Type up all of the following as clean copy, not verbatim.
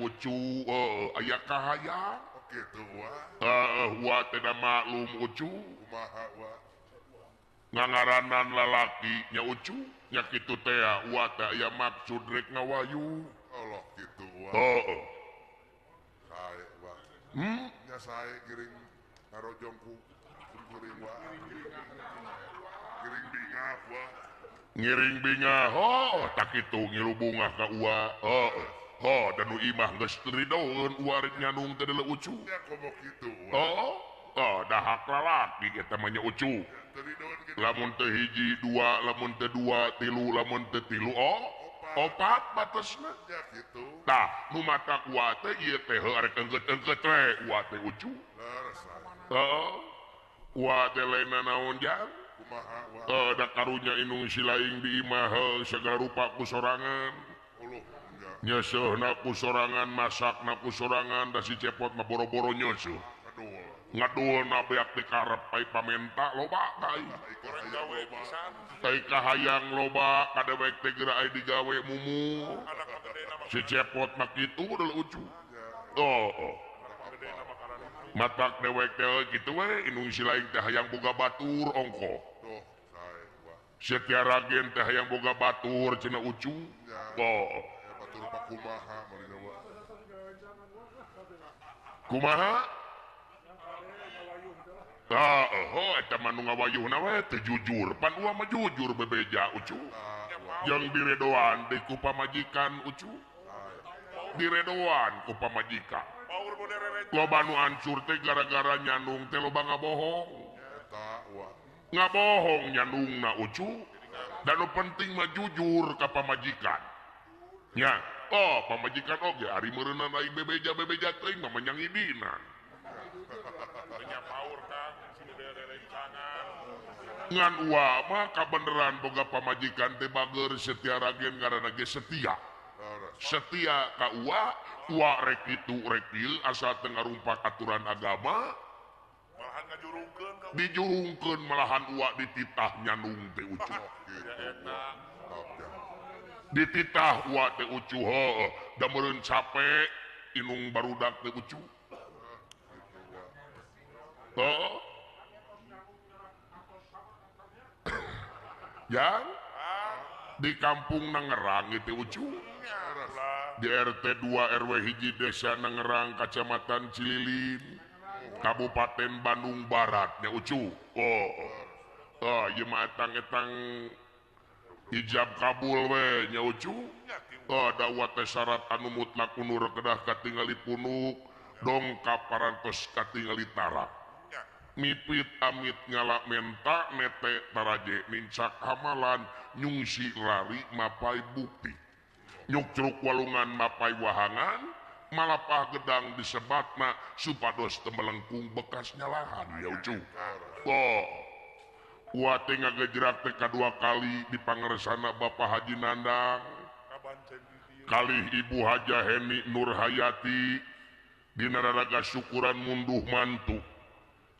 Ucu aya kahayang kitu wa heeh wa teh da maklum Ucu kumaha wa ngangaranan lalaki nya Ucu nya kitu teh wa teh aya maksud rek ngawayu Allah kitu wa heeh sae wa nya sae giring ngarojong ku kuring wa giring bingah wa ngiring bingah oh tak kitu ngilu bungah ka uwa oh oh dan nu imah geus ridoeun uwa rek nyanung teh deuleu Ucu nya komo kitu oh oh dahak lalaki eta mah nya Ucu lamun teu hiji dua lamun teu dua tilu lamun teu tilu oh opat batesna nya kitu tah nu mata uwa teh ieu teh arek engkeut-engkeut we uwa teh Ucu heeh uwa teh lain naon jang da karunya inung si laing di imah segala rupa ku sorangan nyeuseuhna ku sorangan masakna ku sorangan da si Cepot mah boro-boro nyeuseuh ngadulna beak di karep ai pamenta loba kai tai kahayang loba kadewek teh geura ai digawe mumu si Cepot mah kitu deuleu Ucu oh matak dewek teh kitu we inung si laing teh hayang boga batur ongkoh Setia Ragen teh hayang boga batur cenah Ucu oh batur kumaha kumaha tah oh eta mah nu ngawayuhna we teu jujur pan uwa mah jujur bebeja Ucu jeung diredoan deui ku pamajikan Ucu diredoan ku pamajikan loba nu ancur teh gara-gara nyandung teh loba ngabohong ngabohong nyandungna Ucu dan nu penting mah jujur ka pamajikan nya oh pamajikan oge ari meureunna aing bebeja bebeja teuing mah menyang idina ngan uwa mah kabeneran boga pamajikan teh bager setia ragen ngaranna ge setia setia ka uwa uwa rek kitu rek dieu asal teu ngarumpak aturan agama dijurungkeun malahan uwa dititah nyandung teh Ucu dititah uwa teh Ucu heuh da meureun cape inung barudak teh Ucu heuh yang di kampung Nangerang itu Ucu di RT 2 RW hiji Desa Nangerang Kecamatan Cililin Kabupaten Bandung Barat nya Ucu oh oh ieu mah etang-etang ijab kabul we nya Ucu oh da uwa teh syarat anu mutlak unur kedah katingali punuk dongkap parantos katingali tarak mipit amit ngala menta nete taraje nincak hamalan nyungsi lari mapai bukti nyukcruk walungan mapai wahangan malapah gedang disebatna supados teu melengkung bekas nyalahan ya Ucu oh uwa teh ngagejrak teh kadua kali di pangersana Bapak Haji Nandang kalih Ibu Haja Heni Nurhayati dina raraga syukuran munduh mantu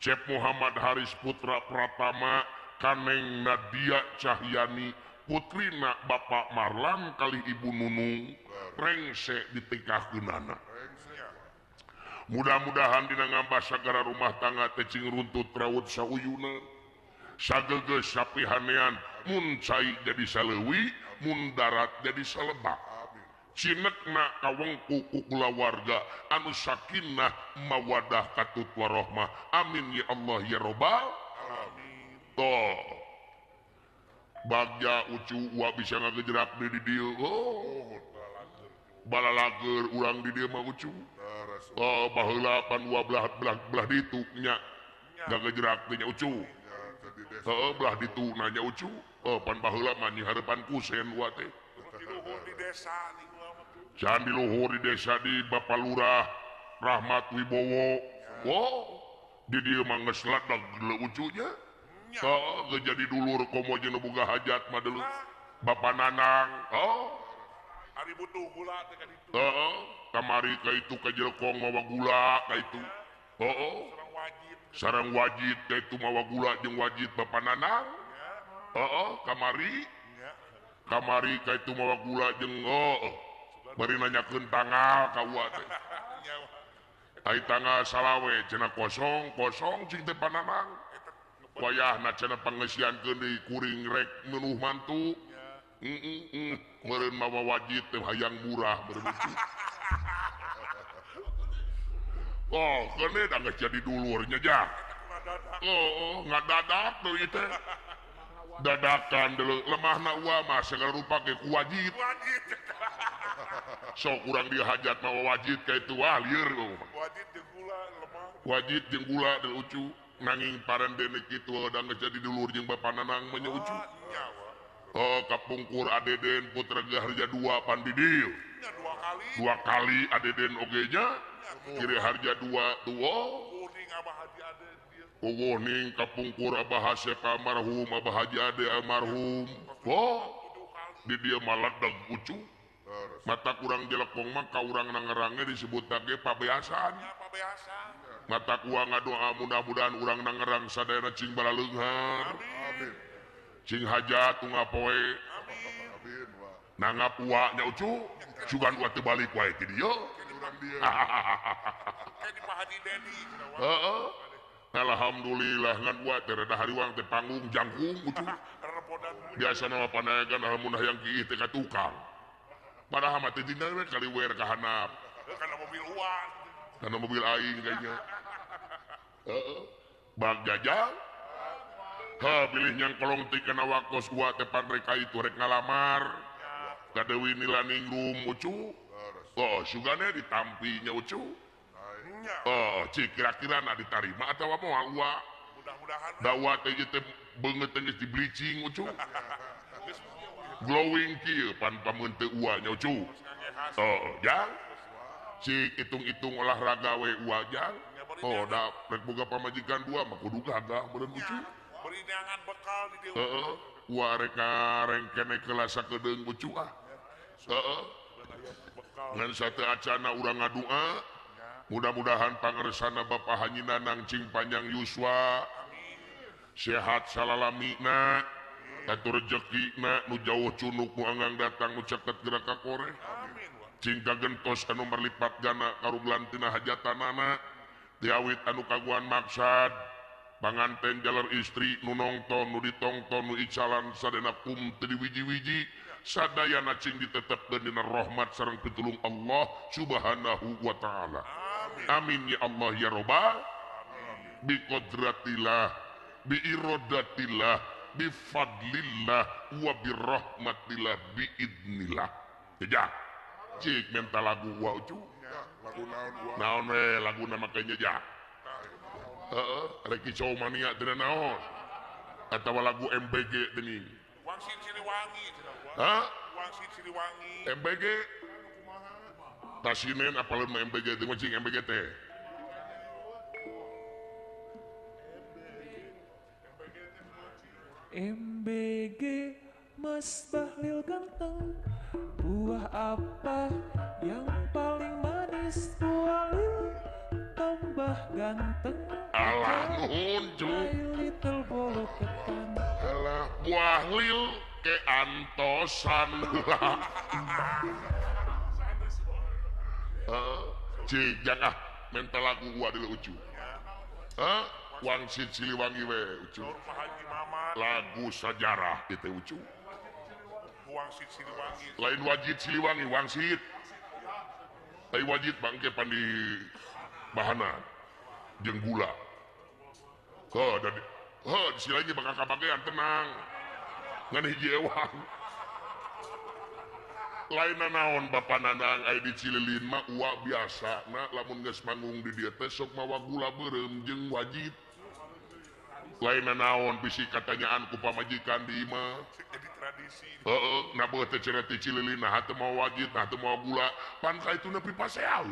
Cep Muhammad Haris Putra Pratama Kaneng Nadia Cahyani putrina Bapak Marlan kali Ibu Nunung rengse ditingkahkeunana mudah-mudahan dina ngambah sagara rumah tangga teh cing runtut raut sauyuna sagegeus sapihanean mun cai jadi saleuwi mun darat jadi salebak cinekna kawengku ku kulawarga anu sakinah mawadah katut warohmah amin ya Allah ya robbal alamin. Toh bagja Ucu uwa bisa ngagejerak di dieu oh balalager urang di dieu mah Ucu oh baheula pan uwa belah belah belah ditu nya ngagejerak teh nya Ucu heeh belah ditu nanya Ucu oh pan baheula mah nyiharapan kusen uwa teh Candi luhur di desa di Bapak Lurah Rahmat Wibowo wow di dieu mah geus ladeg deuleu Ucunya heuh geus jadi dulur komo jeung nu boga hajat mah deuleu Bapak Nanang oh ari butuh gula teh ka ditu heeh kamari ka itu ka Jelekong mawa gula ka itu heeh sareng wajib ka itu mawa gula jeung wajib Bapak Nanang heeh kamari kamari ka itu mawa gula jeung heeh Bari nanyakeun tanggal ka uwa teh. Ai tanggal salawe cenah kosong kosong cing teh pananang. Wayahna cenah pangeusiankeun deui kuring rek menuh mantu. Meureun mawa wajit teh hayang murah meureun ucu. Oh, keun da geus jadi dulurnya jah. Oh, ngadadak deui teh. Dadakan deuleu lemahna uwa mah segala rupa ge ku wajit. Sok urang dia hajat mawa wajit ka itu wah lieur. Wajit jeung gula lemah. Wajit jeung gula deuleu ucu. Nanging parendene kitu da geus jadi dulur jeung bapa nanang mah nya ucu. Oh, kapungkur Adeden Putra Harja 2 pan di dieu. Dua kali Adeden oge nya. Kiri Harja 2 tuo. Kuning kapungkur Abah Hasep almarhum, Abah Haji Ade almarhum. Oh, di dieu maledeg ucu. Mata kurang jelekong mah ka urang nangerangnya disebut ge pabeasan. Mata kuang ngadoa mudah-mudahan urang nangerang sadayana cing balaleunghar. Amin. Cing hajat unggal poe. Amin. Nanggap uwa nya ucu, sugan uwa teu balik wae ti dieu. Heeh. Alhamdulillah ngan uwa teh rada hariwang teh panggung jangkung ucu. Biasana mah panaegan lamun hayang kiih teh ka tukang. Padahal mah teh dina we kaliwer ka handap. Kana mobil uwa. Kana mobil aing kayaknya. Heeh. Bag jajang. Ha bilih nyangkolong ti kana waktos uwa teh pan rek ka itu rek ngalamar. Ka Dewi Nilaningrum ucu. Oh, sugane ditampi nya ucu. Oh, cik kira-kira na ditarima atawa moal uwa. Mudah-mudahan. Da uwa teh ieu teh beungeut teh geus di bleaching ucu. Glowing kieu pan pameun teu uwa nya ucu. Oh, jang. Cik hitung-hitung olahraga we uwa jang. Oh, da rek boga pamajikan dua mah kudu gagah meureun ucu. Berinangan bekal di dieu. Heeh, uwa rek ngarengkene kelas sakedeung ucu ah. Heeh. Ngan sateu acana urang ngadua. Mudah-mudahan pangersana Bapak Haji Nanang cing panjang yuswa. Sehat salalamina. Atur rejekina nu jauh cunuk nu anggang datang nu caket gerak ka kore. Cing kagentos anu merlipat gana karuglan tina hajatanana. Tiawit anu kaguan maksad. Panganten jalar istri nu nongton nu ditongton nu icalan sadena kum teu diwiji-wiji. Sadayana cing ditetepkeun dina rahmat sareng pitulung Allah Subhanahu wa taala. Amin ya Allah ya Rabbal. Bi qudratillah, bi iradatillah, bi fadlillah wa bi rahmatillah bi idnillah. Ya, cik minta lagu wa ucu. Lagu naon wa? Naon we laguna make nya ja. Heeh, rek kicau mania teh naon? Atawa lagu MBG deui. Wangsit Siliwangi cenah. Hah? Wangsit Siliwangi. MBG. Tasinen apaleun MBG teh cing MBG teh. MBG Mas Bahlil ganteng, buah apa yang paling manis? Buah lil tambah ganteng. Alah nuhun cu. Little bolo ketan. Alah buah lil ke antosan. Cik jangan ah minta lagu gua dulu ucu. Hah? Wangsit Siliwangi we ucu. Lagu sejarah itu ucu. Wangsit Siliwangi. Lain wajit Siliwangi, wangsit. Lain wajit bangke pandi bahana jeung gula. Heuh dan heuh silanya bakal kabagean tenang. Ngan hiji ewang. Lain naon Bapak Nanang aya di Cililin mah uwa biasa na lamun geus manggung di dieu teh sok mawa gula beureum jeung wajit. Lain naon bisi katanyaan ku pamajikan di imah. Jadi tradisi. Heeh, na beuh teh cenah ti Cililin nah teu mawa wajit, nah teu mawa gula, pan ka itu nepi paseaun.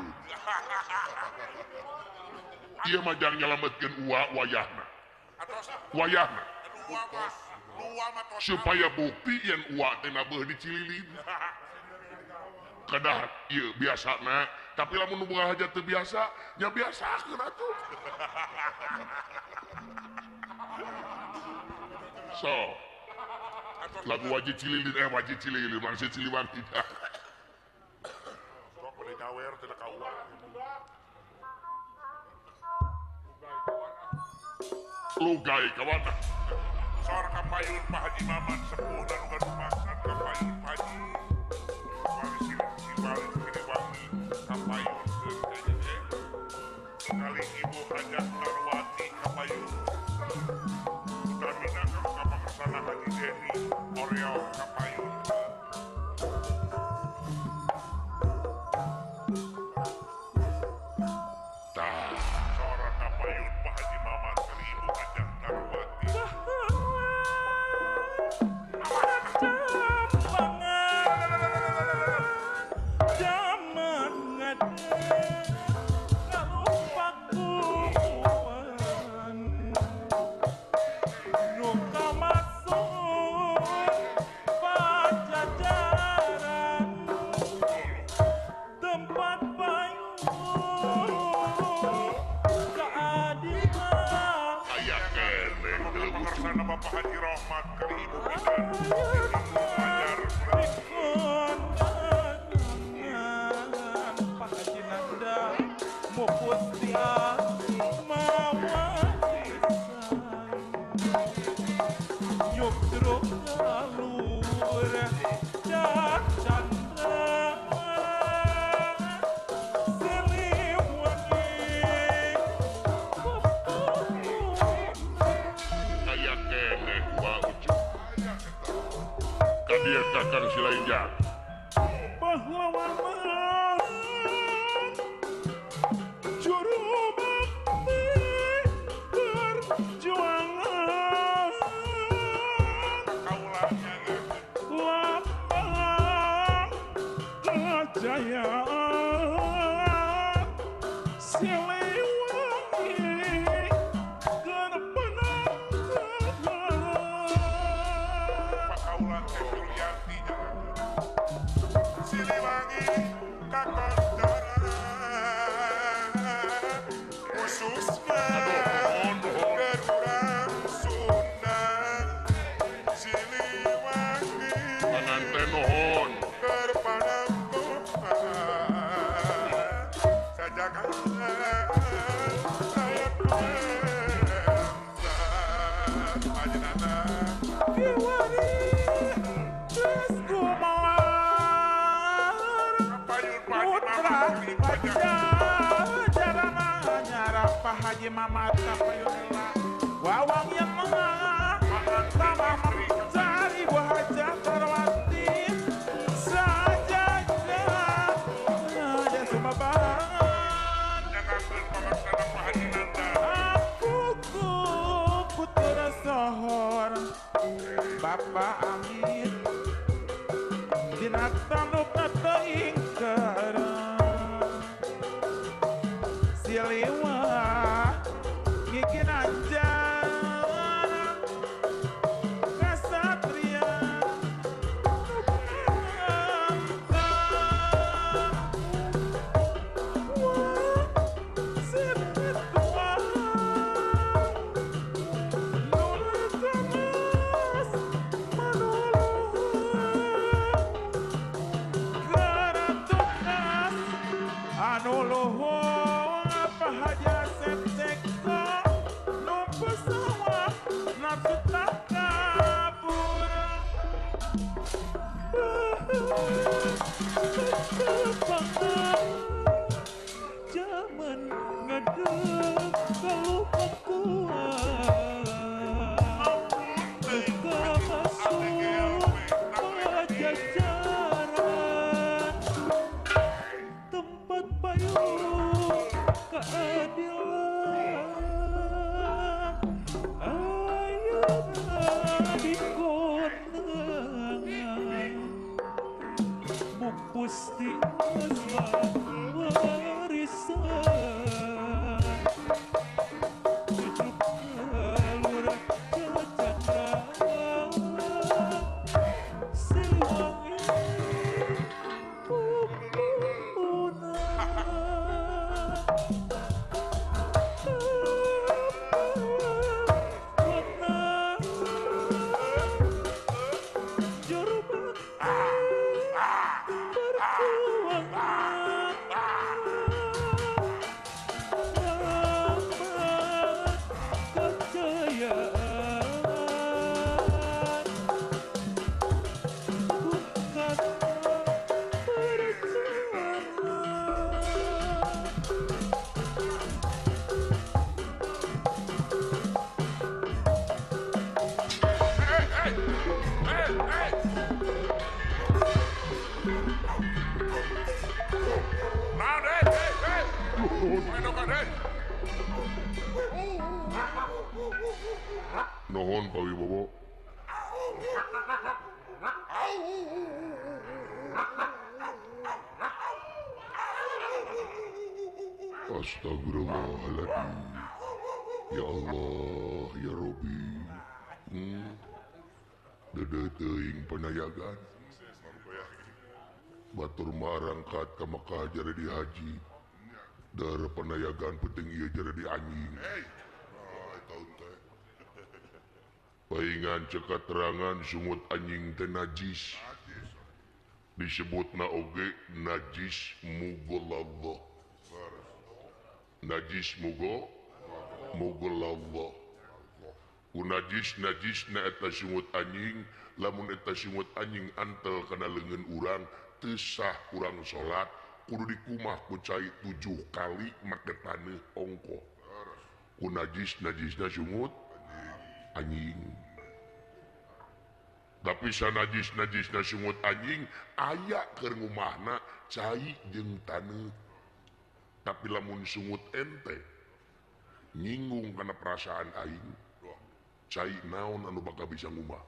Ieu mah jang nyalametkeun uwa wayahna. Wayahna. Supaya bukti yang uwa teh nabeuh di Cililin. Kedah ieu biasana, tapi lamun nu boga hajat teu biasa, nya biasakeun atuh. So, lagu wajib Cililin, wajib Cililin, wangsit Siliwangi. Lugai kawan. Sor kapayun Pak Haji Maman sepuh dan uga dumaksan kapayun Pak Haji. Wali Siliwangi kapayun kali Ibu Hajah Tarwati kapayun. Utamina kapangersana Haji Deni Oreo kapayun. Sora kapayun Pak Haji Maman kali Ibu Hajah Tarwati. Bapak Haji Rohmat kali Ibu Bidan Pak Haji Nanda Mupustia Mawarisan Yukdruk Jalur Chandra Siliwangi Dia takkan silainja. Pahlawan juru bakti perjuangan lambang kejayaan Siliwangi Siliwangi kakondoran khususnya gerurang Sunda. Siliwangi terpadang sajakan saya Pak Haji Mamat kapayun wawang yang mengah mencari Ibu Hajah Tarwati saja sumaban aku putra sohor Bapak Amir dinatan teuing Siliwangi anjana kasatria Zaman ngadeg kalupakuan Duka masuk pajajaran tempat payung keadilan ayeuna dikonangan Gusti warisan cucuk kelurah cacandra Siliwangi pupuna juru bakti perjuangan. Nuhun. Nuhun Pak Wibowo. Astagfirullahaladzim. Ya Allah, ya Rabbi. Dedeh teuing panayagan. Batur marangkat ka Mekah jadi haji. Dar panayagan penting ieu jadi anjing. Paingan cek katerangan sungut anjing teh najis. Disebutna oge najis mughalladhah. Najis mughalladhah. Ku najis najisna eta sungut anjing, lamun eta sungut anjing antel kana leungeun urang teu sah kurang salat, kudu dikumah ku cai 7 kali make taneuh ongkoh. Ku najis najisna sungut anjing. Tapi sanajis najisna sungut anjing aya keur ngumahna cai jeung taneuh. Tapi lamun sungut ente nyinggung kana perasaan aing, cai naon anu bakal bisa ngumah.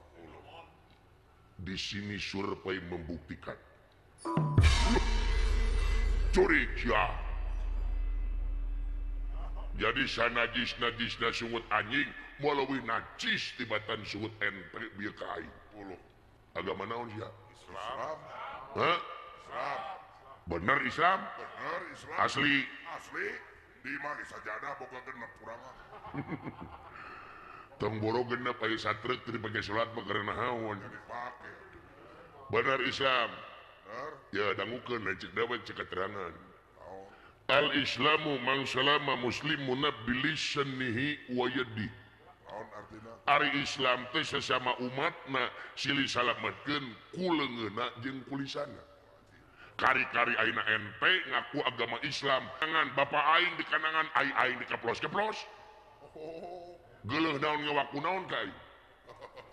Di sini survei membuktikan. Curik ya. Jadi sanajis najisna sungut anjing moal leuwih najis tibatan sungut ente bieu ka aing. Agama naon sia? Islam. Hah? Islam. Bener Islam? Bener Islam. Asli. Asli. Di mah sajadah boga genep urang. Tong boro genep aya satrek teu dipake salat mah karena naon. Bener Islam. Bener. Ya dangukeun cek dewek cek keterangan. Al Islamu man salama muslimuna bilisanihi wa yadihi. Ari Islam teh sesama umatna silih salametkeun ku leungeunna jeung ku lisana. Kari-kari ayeuna ente ngaku agama Islam, kanangan bapa aing di kanangan ai aing dikeplos-keplos. Geuleuh naon ngawaku naon ka aing.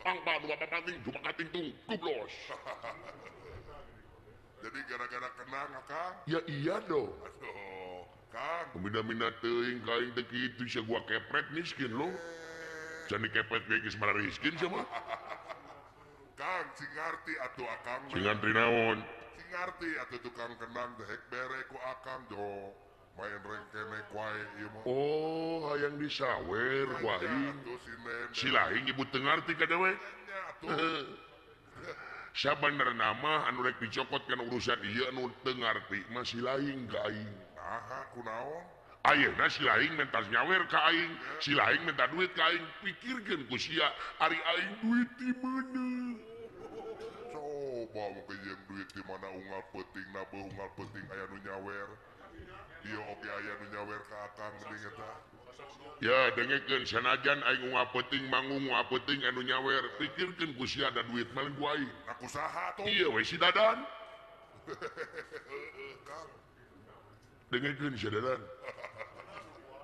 Pangpa dua papating cuma kating tung kublos. Jadi gara-gara kenang Kang? Ya iya dong. Aduh, Kang. Mina-mina teuing ka aing teh kitu sia gua kepret miskin lo. Can dikepret ge geus marariskin sia mah. Kang sing ngarti atuh akang. Sing ngarti naon? Sing ngarti atuh tukang kendang teh hek bere ku akang jo. Main rengkene wae ieu mah. Oh, hayang disawer ku aing. Si lahing ibu teu ngarti ka dewek. Sabenerna mah anu rek dicokot kana urusan ieu anu teu ngarti mah si lahing ka aing. Naha kunaon? Ayeuna si lahing minta nyawer ka aing, si lahing minta duit ka aing, pikirkeun ku sia ari aing duit di mana? Coba mun jeung duit di mana unggal peuting na beuh unggal peuting aya nu nyawer. Ieu oge aya nu nyawer ka akang geuning eta. Ya dengekeun sanajan aing unggal peuting manggung unggal peuting anu nyawer, pikirkeun ku sia da duit mah ku aing. Aku saha tuh? Ieu we si Dadan. Kang. Dengekeun si Dadan.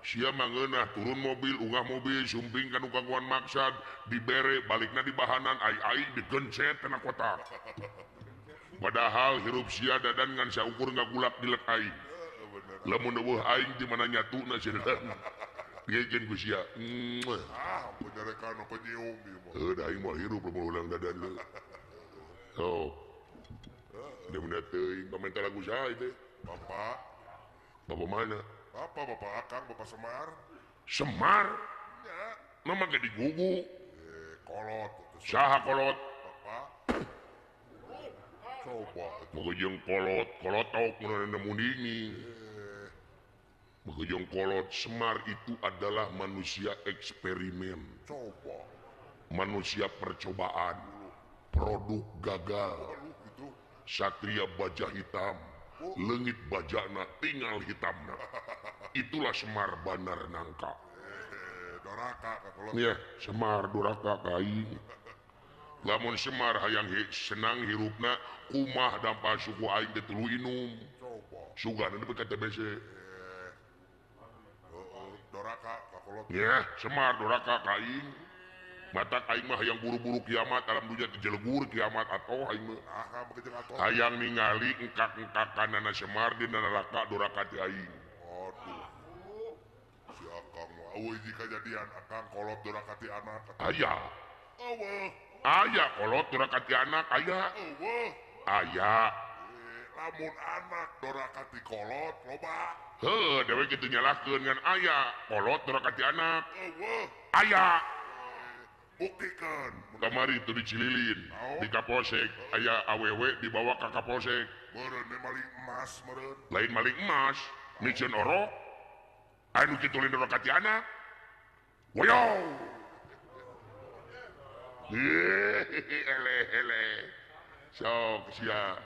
Sia mangeunah turun mobil, ungah mobil, sumping ka nu kaguan maksad, dibere balikna di bahanan ai ai digencet kana kotak. Padahal hirup sia Dadan ngan saukur ngagulak dilek aing. Lamun eueuh aing di mana nyatuna si Dadan. Dengekeun ku sia. Ah, penyarekan nu penyium ieu mah. Heuh da aing moal hirup lamun ulang Dadan leuh. Oh. Deuna teuing pamenta lagu saha ieu teh? Bapak. Bapak mana? Bapak, bapak akang, bapak Semar. Semar? Ya. Nama ge digugu. Kolot. Saha kolot? Bapak. Coba. Meugeung kolot, kolotok mun nemu dingin. Meugeung kolot Semar itu adalah manusia eksperimen. Coba. Manusia percobaan. Produk gagal. Satria baja hitam. Leungit bajana tinggal hitamna. Itulah Semar Banar Nangka. Doraka ka Ya, Semar doraka ka aing. Lamun Semar hayang senang hirupna kumah dampa suku aing teh tuluy inum. Sugana nepi ka TBC. Doraka ka kolot. Ya, Semar doraka ka aing. Matak aing mah hayang buru-buru kiamat alam dunya teh jelegur kiamat atoh aing mah. Naha begitu atoh. Hayang ningali engkak-engkakanana Semar di neraka doraka ti aing. Oh, Waduh. Si akang mah eueuh jika jadian akang kolot doraka ti anak. Aya. Eueuh. Aya kolot doraka ti anak aya. Eueuh. Aya. Lamun anak doraka ti kolot loba. Heuh, dewe kitu nyalahkeun ngan aya kolot doraka ti anak. Eueuh. Aya. Buktikan. Kamari itu di Cililin, di Kapolsek, aya awewe dibawa ka Kapolsek. Meureun maling emas meureun. Lain maling emas, miceun orok. Anu kitu lain doraka ti anak. Woyo. Eleh eleh. Sok sia.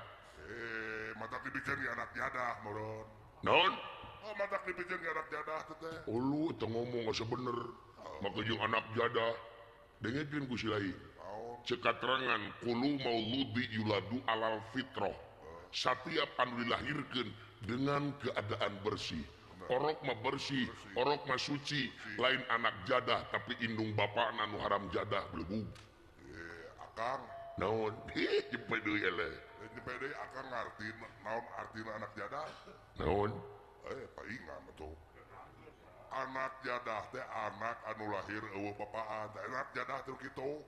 Matak dibikin di anak jadah meureun. Naon? Oh, matak dibikin di anak jadah teh. Oh, lu teu ngomong asa bener. Maka jeung anak jadah. Dengekeun ku si lain. Cek katerangan kulu mauludi yuladu alal fitrah. Satiap anu dilahirkeun dengan keadaan bersih. Orok mah bersih, orok mah suci, lain anak jadah tapi indung bapakna nu haram jadah belebug. Akang. Naon? Jempe deui eleh. Jempe deui akang ngarti naon artina anak jadah? Naon? Paingan atuh. Anak jadah teh anak anu lahir eueuh bapaan. Anak jadah teh kitu.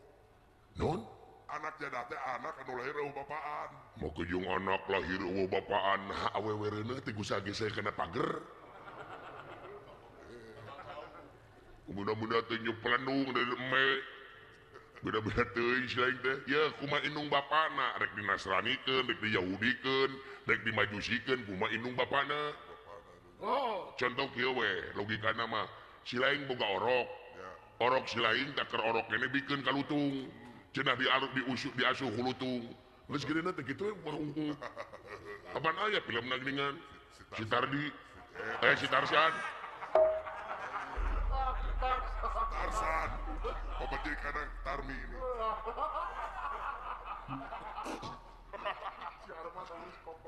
Naon? Anak jadah teh anak anu lahir eueuh bapaan. Maka jeung anak lahir eueuh bapaan, nah awewe reuneuh teh gusa-gese kana pager. Mudah-mudahan teh nyuplendung dari eme. Beda-beda teuing si lain teh. Ya kumaha indung bapana, rek dinasranikeun, rek diyahudikeun, rek dimajusikeun kumaha indung bapana. Oh, contoh kieu we, logikana mah si lain boga orok. Orok si lain tak keur orok kene bikeun ka lutung. Cenah dialuk diusuk diasuh ku lutung. Geus gedena teh kitu we. Kapan aya filmna geuningan? Si Tardi. Si Tarsan. Tarsan. Pemajikan Tarmi ini.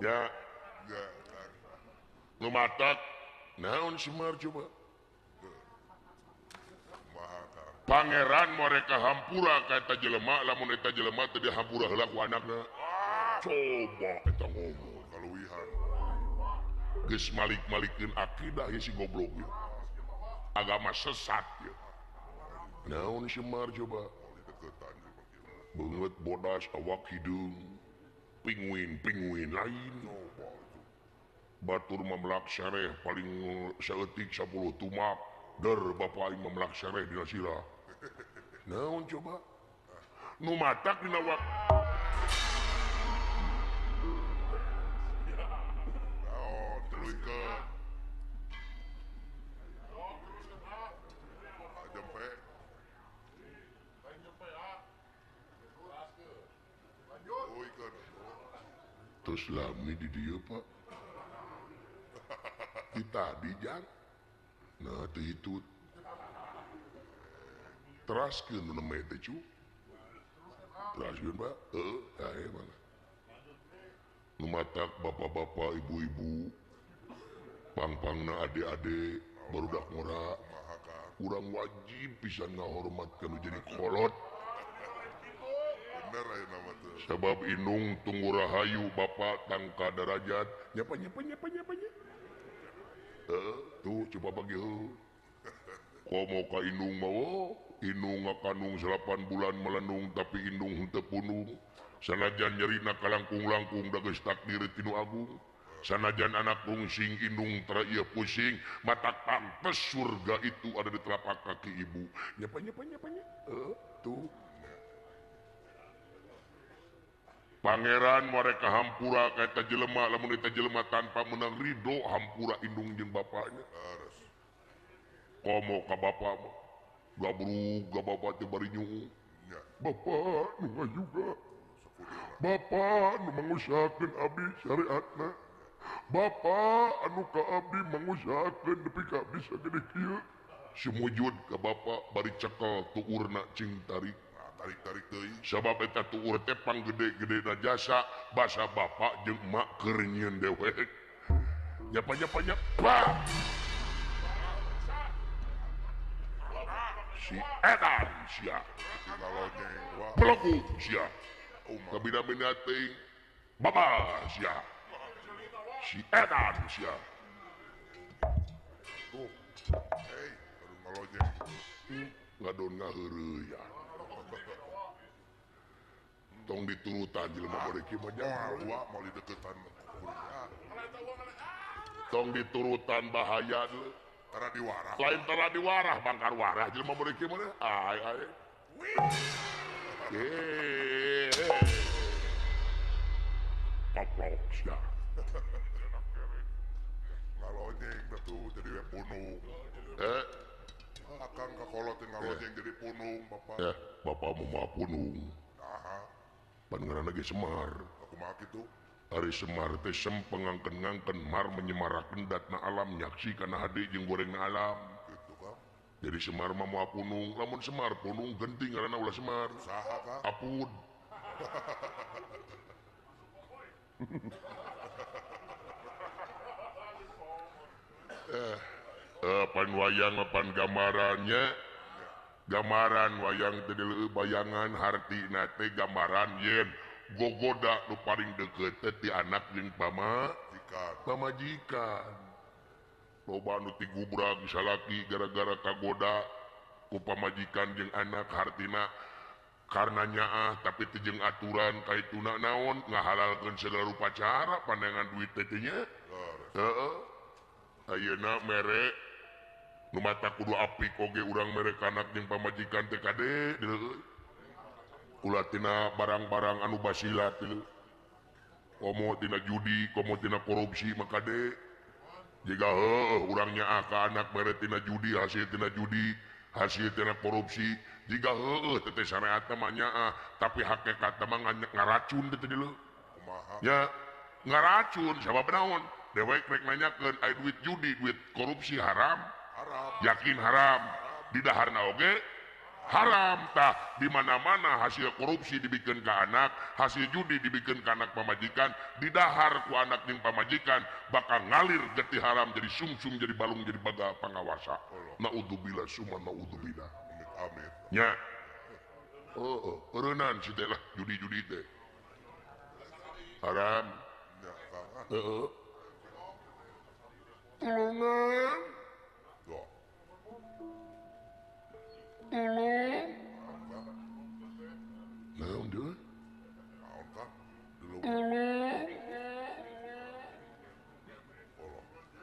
Ya. Nu matak naon Semar coba? Pangeran mereka hampura ka eta jelema lamun eta jelema teu dihampura heula ku anakna. Coba eta ngomong kaluwihan. Geus malik-malikeun akidah ye si goblok ye. Agama sesat ye. Naon Semar coba? Beungeut bodas awak hideung. Pinguin-pinguin lain. Batur mamelak sereh paling saeutik 10 tumak der bapa aing mamelak sereh dina sirah. Naon coba? Nu matak dina wak. Naon teluykeun. Jempe. Terus lami di dieu Pak. Di tadi jang. Nah teu hitut. Teraskeun nu neme teh cu. Teraskeun Pak. Heuh, tah ieu mah. Nu matak bapak-bapak, ibu-ibu, pang-pangna ade-ade, barudak ngora. Urang wajib pisan ngahormat ka nu jadi kolot. Sebab indung tunggu rahayu bapak tangka derajat. Nyapa nyapa nyapa nyapa nya. Tuh coba bagi heuh. Komo ka indung mah oh, indung ngakanung 8 bulan melenung tapi indung henteu punung. Sanajan nyerina kalangkung-langkung da geus takdir ti nu agung. Sanajan anak rungsing indung tara ieu pusing, matak pantes surga itu ada di telapak kaki ibu. Nyapa nyapa nyapa nya. Tuh. Pangeran mereka hampura ka eta jelema lamun eta jelema tanpa menang ridho hampura indung jeung bapaknya. Komo ka bapak mah gabrug ka bapak teh bari nyuu. Bapak nu ngayuga. Bapak nu mangusahakeun abdi syariatna. Bapak anu ka abdi mangusahakeun nepi ka abdi sagede kieu. Sumujud ka bapak bari cekel tuurna cing tarik. Tarik-tarik deui. Sabab eta tuur teh panggede-gedena jasa basa bapak jeung emak keur nyieun dewek. Nyapa nyapa nyapa. Si edan sia. Pelaku sia. Kabina-bina teuing. Baba sia. Si edan sia. Ngadon ngaheureuyan. Tong diturutan jelema mereka mah jangan wa moal dideketan tong diturutan bahaya tara diwarah lain tara diwarah bangkar warah jelema mereka mah ay ay koplok sia ngalonyeng atuh jadi we punung akang kakolot ngalonyeng jadi punung bapak bapak mau punung pan ngaranna ge Semar. Kumaha kitu? Ari Semar teh sem pengangken-ngangken mar menyemarakeun datna alam nyaksi kana hade jeung gorengna alam. Kitu Kang. Jadi Semar mah moal punung, lamun Semar punung genting ngaranna ulah Semar. Saha Kang? Apud. Pan wayang pan gambarannya gambaran wayang teh bayangan hartina teh gambaran yen gogoda nu paling deukeut teh ti anak jeung pamajikan. Loba nu tigubrag salaki gara-gara kagoda ku pamajikan jeung anak hartina karena nyaah tapi teu jeung aturan kaituna naon ngahalalkeun segala rupa cara pandangan duit teh teh nya. Heeh. Ayeuna mere nu mata kudu apik oge urang mere ka anak jeung pamajikan teh kade ulah tina barang-barang anu basilat komo tina judi komo tina korupsi mah kade jiga heueuh urang nyaah ka anak mere tina judi hasil tina judi hasil tina korupsi jiga heueuh teh syariatna mah nyaah tapi hakikatna mah ngaracun teh deuleu kumaha nya ngaracun sabab naon dewek rek nanyakeun aya duit judi duit korupsi haram yakin haram di daharna oge haram tah di mana-mana hasil korupsi dibikin ke anak hasil judi dibikin ke anak pamajikan di dahar ku anak jeung pamajikan bakal ngalir getih haram jadi sungsung jadi balung jadi baga pangawasa naudzubillah summa naudzubillah amin nya heeh eureunnan si teh lah judi-judi teh haram heeh tulungan tolong. Naon deui? Naon Kang? Tolong.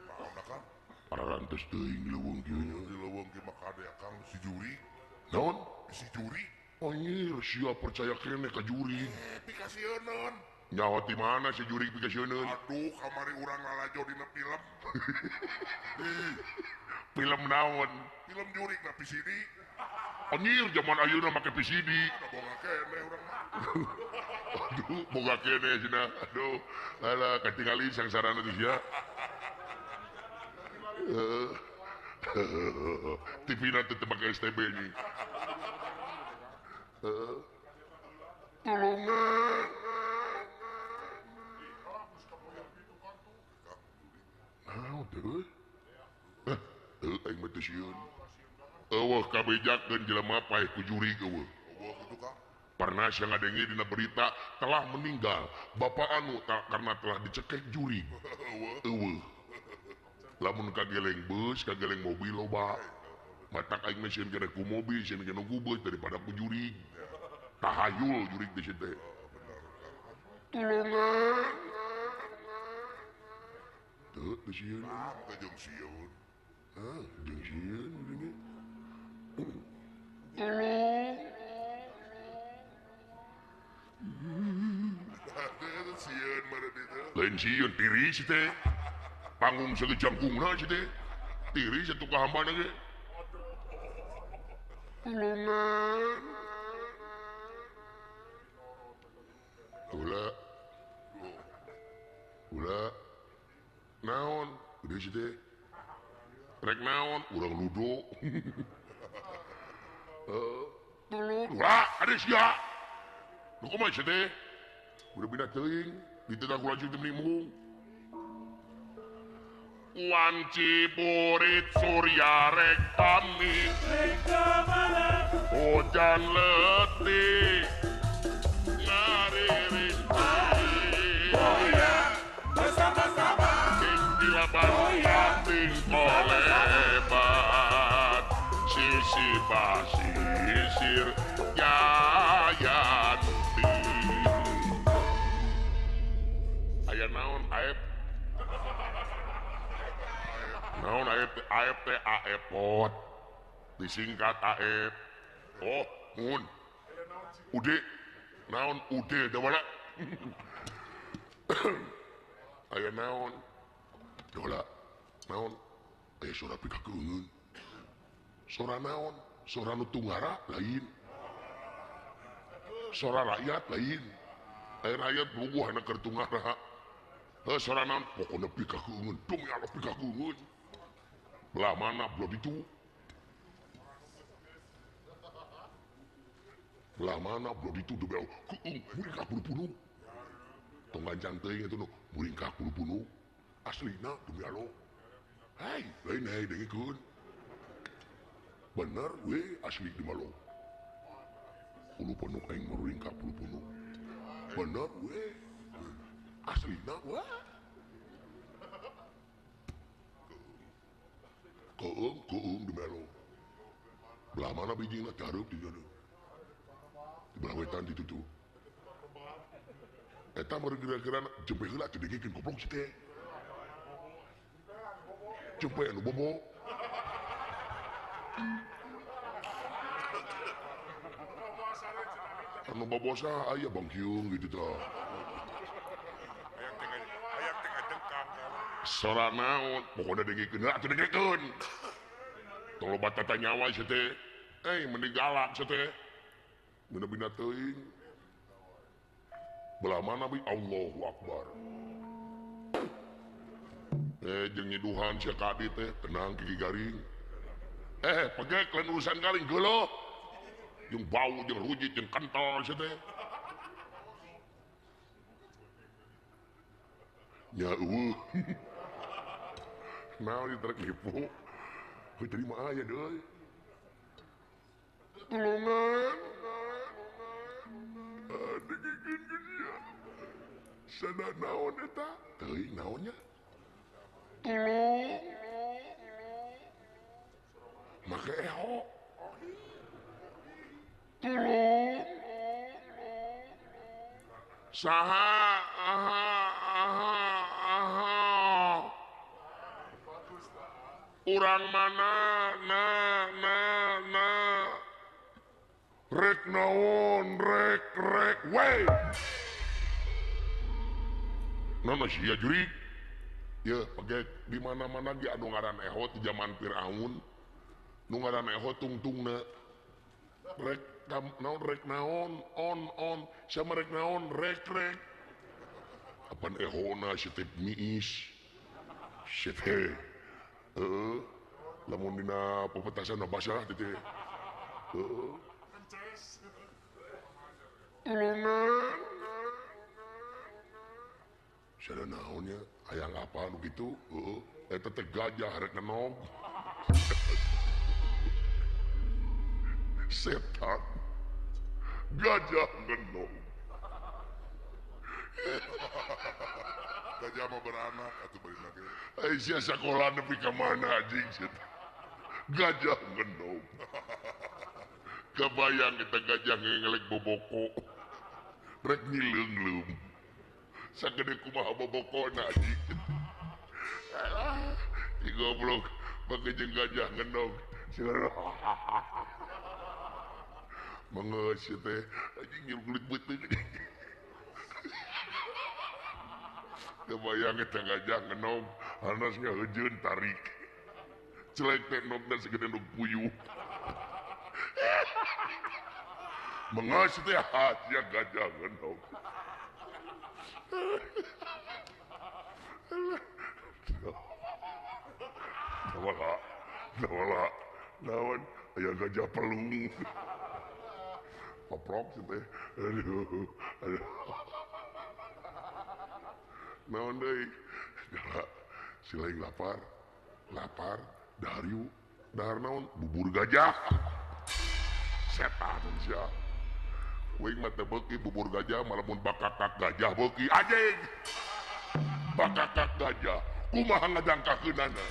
Naon Kang? Pararantos teuing leuweung kieu nya. Di leuweung kieu mah kade Kang si juri. Naon? Si juri. Anjir, sia percaya keneh ka juri. Pikasieuneun. Nyaho ti mana si juri pikasieuneun? Aduh, kamari urang lalajo dina film. Film naon? Film jurik na PCD. Anjir, zaman ayeuna make PCD. Boga keneh urang mah. Aduh, boga keneh cenah. Aduh, alah katingali sangsarana teh sia. TV na teh make STB nya. Tulungan. Naon teh? Heuh, aing mah teu sieun. Eueuh kabejakeun jelema paeh ku jurig eueuh. Pernah sia ngadenge dina berita telah meninggal bapak anu karena telah dicekek jurig. Eueuh. Lamun kageleng beus, kageleng mobil loba. Matak aing mah sieun kena ku mobil, sieun kena ku beus daripada ku jurig. Tahayul jurig teh sieun teh. Tulungan. Teu teu sieun. Teu jeung sieun. Ah, jeung sieun gini. Tolong. Sieun mah ditu. Lain sieun tiris teh. Panggung sagejangkungna si teh. Tiris atuh ka hambana ge. Tulungan. Ulah. Ulah. Naon? Gede si teh. Rek naon? Urang ludo. Tolong. Ulah, ada sia. Nu kumaha sia teh? Udah bina teuing, dititah ku lanjut teh meni embung. Wanci burit surya rek pamit. Hujan letih ngariris bersama-sama ing dilaban pating kolebat sisi Basisir Jayanti. Aya naon Aep? Naon Aep? Aep teh Aepot. Disingkat Aep. Oh, mun. Ude. Naon Ude da wala. Aya naon? Dola. Naon? Aya sora pikakeungeun. Sora naon? Sora nu tunggara lain. Sora rakyat lain. Aya rakyat bubuh anu keur tunggara. Heuh sora naon? Pokona pikakeungeun. Demi Allah pikakeungeun. Belah mana belah ditu? Belah mana belah ditu demi Allah. Keung muringkak bulu-bulu. Tong gancang teuing eta nu muringkak bulu-bulu. Aslina demi Allah. Hei, lain hei dengekeun. Bener we asli di malo. Bulu penuh aing muringkak bulu penuh. Bener we. Aslina wah. Keung keung di malo. Belah mana bijingna careup di dieu. Di belah wetan ditu tuh. Eta meureun kira-kira jempe heula teu dengekeun goblok si teh. Jempe anu bobo. Anu bobo saha aya bangkiung gitu tah. Hayang teh ngajengkang. Sora naon pokona dengekeun heula atuh dengekeun. Tong loba tata nyawa sia teh. Eh mending galak sia teh. Bina-bina teuing. Belah mana bi Allahu Akbar. Jeung nyiduhan sia ka abdi teh tenang gigi garing. Pegek lain urusan garing geuleuh. Jeung bau jeung rujit jeung kental sia teh. Nya eueuh. Naon ieu trek nipu. Heuh tadi mah aya deui. Tulungan. Dengekeun ke dia. Sada naon eta? Teuing naonnya? Tulung. Make eho. Tulung. Saha aha aha aha. Urang mana na na na. Rek naon rek rek we. Nana sia jurik. Ya, pake di mana-mana ge anu ngaran eho di zaman Firaun. Nu ngaran eho tungtungna. Rek naon rek naon on on sama rek naon rek rek. Apan ehona si teh miis. Si teh. Heeh. Lamun dina pepetasan basah teh. Heeh. Tulungan. Sada naonnya hayang apa nu kitu? Heeh, eta teh gajah rek ngenog. Setan. Gajah ngenog. Gajah mah beranak atuh bari ge. Ai sia sakola nepi ka mana anjing setan. Gajah ngenog. Kebayang kita gajah ngelek boboko. Rek nyileungleum. Sagede kumaha bobokona anjing. Alah, si goblok pake jeung gajah ngenog. Mengeus teh anjing nyiru kulit beuteung. Kebayang eta gajah ngenog, hanas ngahejeun tarik. Celek teh nogna sagede nog puyuh. Mengeus teh sia gajah ngenog. Nawala, nawala, naon, aya gajah pelung. Koprok sih teh. Aduh, aduh. Naon deui? Si lain lapar, lapar, dahar yuk, dahar naon? Bubur gajah. Setan sia. Wing mah teu beuki bubur gajah, malah mun bakakak gajah beuki anjing. Bakakak gajah, kumaha ngajangkakeunana?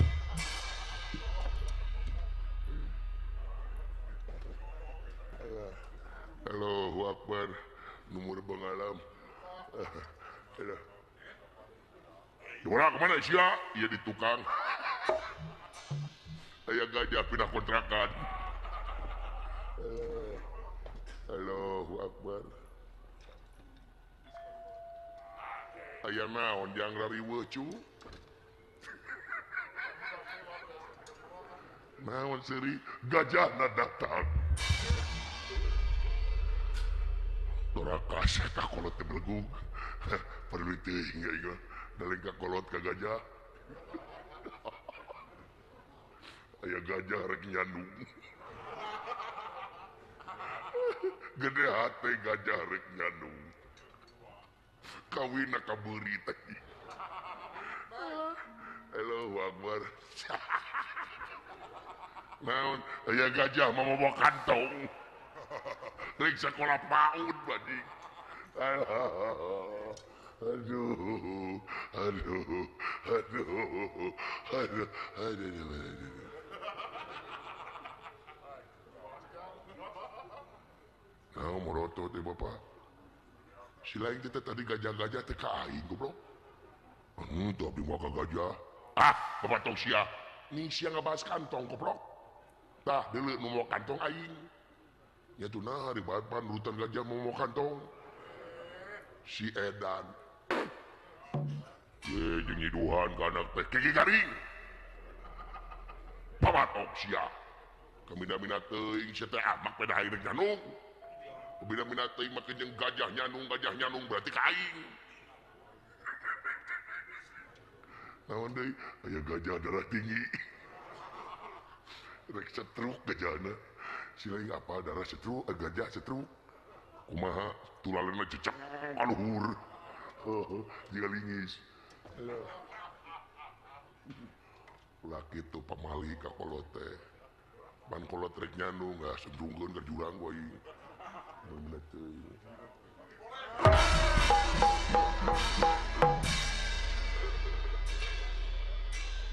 Dora kemana sia? Iya di tukang. Aya gajah pindah kontrakan. Allahu Akbar. Aya naon jang rariweuh cu? Naon seuri gajahna datang. Dora kasih ka kolot teh belegug. Perlu teuing ieu. Daleng ka kolot ka gajah. Aya gajah rek nyandung. Gede hate gajah rek nyandung. Kawina ka beuri teh. Allahu Akbar. Naon aya gajah mah mawa kantong. Rek sakola PAUD badi. Aduh, aduh, aduh, aduh, aduh, aduh. Nah, morotot teh bapak. Si lain teh tadi gajah-gajah teh ka aing goblok. Tuh abdi moal ka gajah. Ah, bapak tong sia. Ning sia ngabahas kantong goblok. Tah, deuleu nu mawa kantong aing. Nya tuh nah di bahan nurutan gajah mau mawa kantong. Si edan. Ye jeung nyiduhan ka anak teh kiki garing. Pabatok sia. Kamina-mina teuing sia teh amak pada aing rek nyanung. Kamina-mina teuing make jeung gajah nyandung berarti ka aing. Naon deui aya gajah darah tinggi. Rek setruk gajahna. Si lain apa darah setruk, gajah setruk. Kumaha tulalena cecek ka luhur. Jiga lingis. Ulah kitu pamali ka kolot teh. Pan kolot rek nyandung ah sendungkeun ka jurang ku aing. Bener teuing.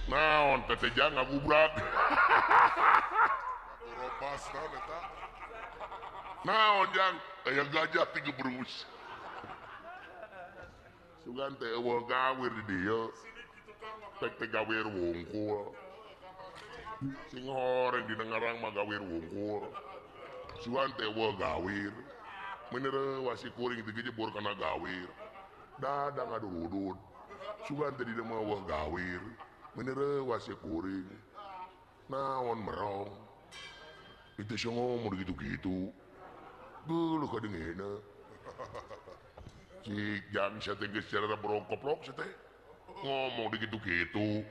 Naon teh jang ngagubrak. Robas naon eta? Naon jang aya gajah tiga berus. Sugan teh eueuh gawir di dieu. Tek teh gawir wungkul. Sing horeng di Nengarang mah gawir wungkul. Sugan teh eueuh gawir. Meuneureun wasi kuring teh jebur kana gawir. Dada ngadurudud. Sugan teh di dieu mah eueuh gawir. Meuneureun wasi kuring. Naon merong. Itu sih ngomong gitu-gitu. Geuleuh kadengena. Cik jang sia teh geus cara borongkoplok sia teh. Ngomong digitu-gitu.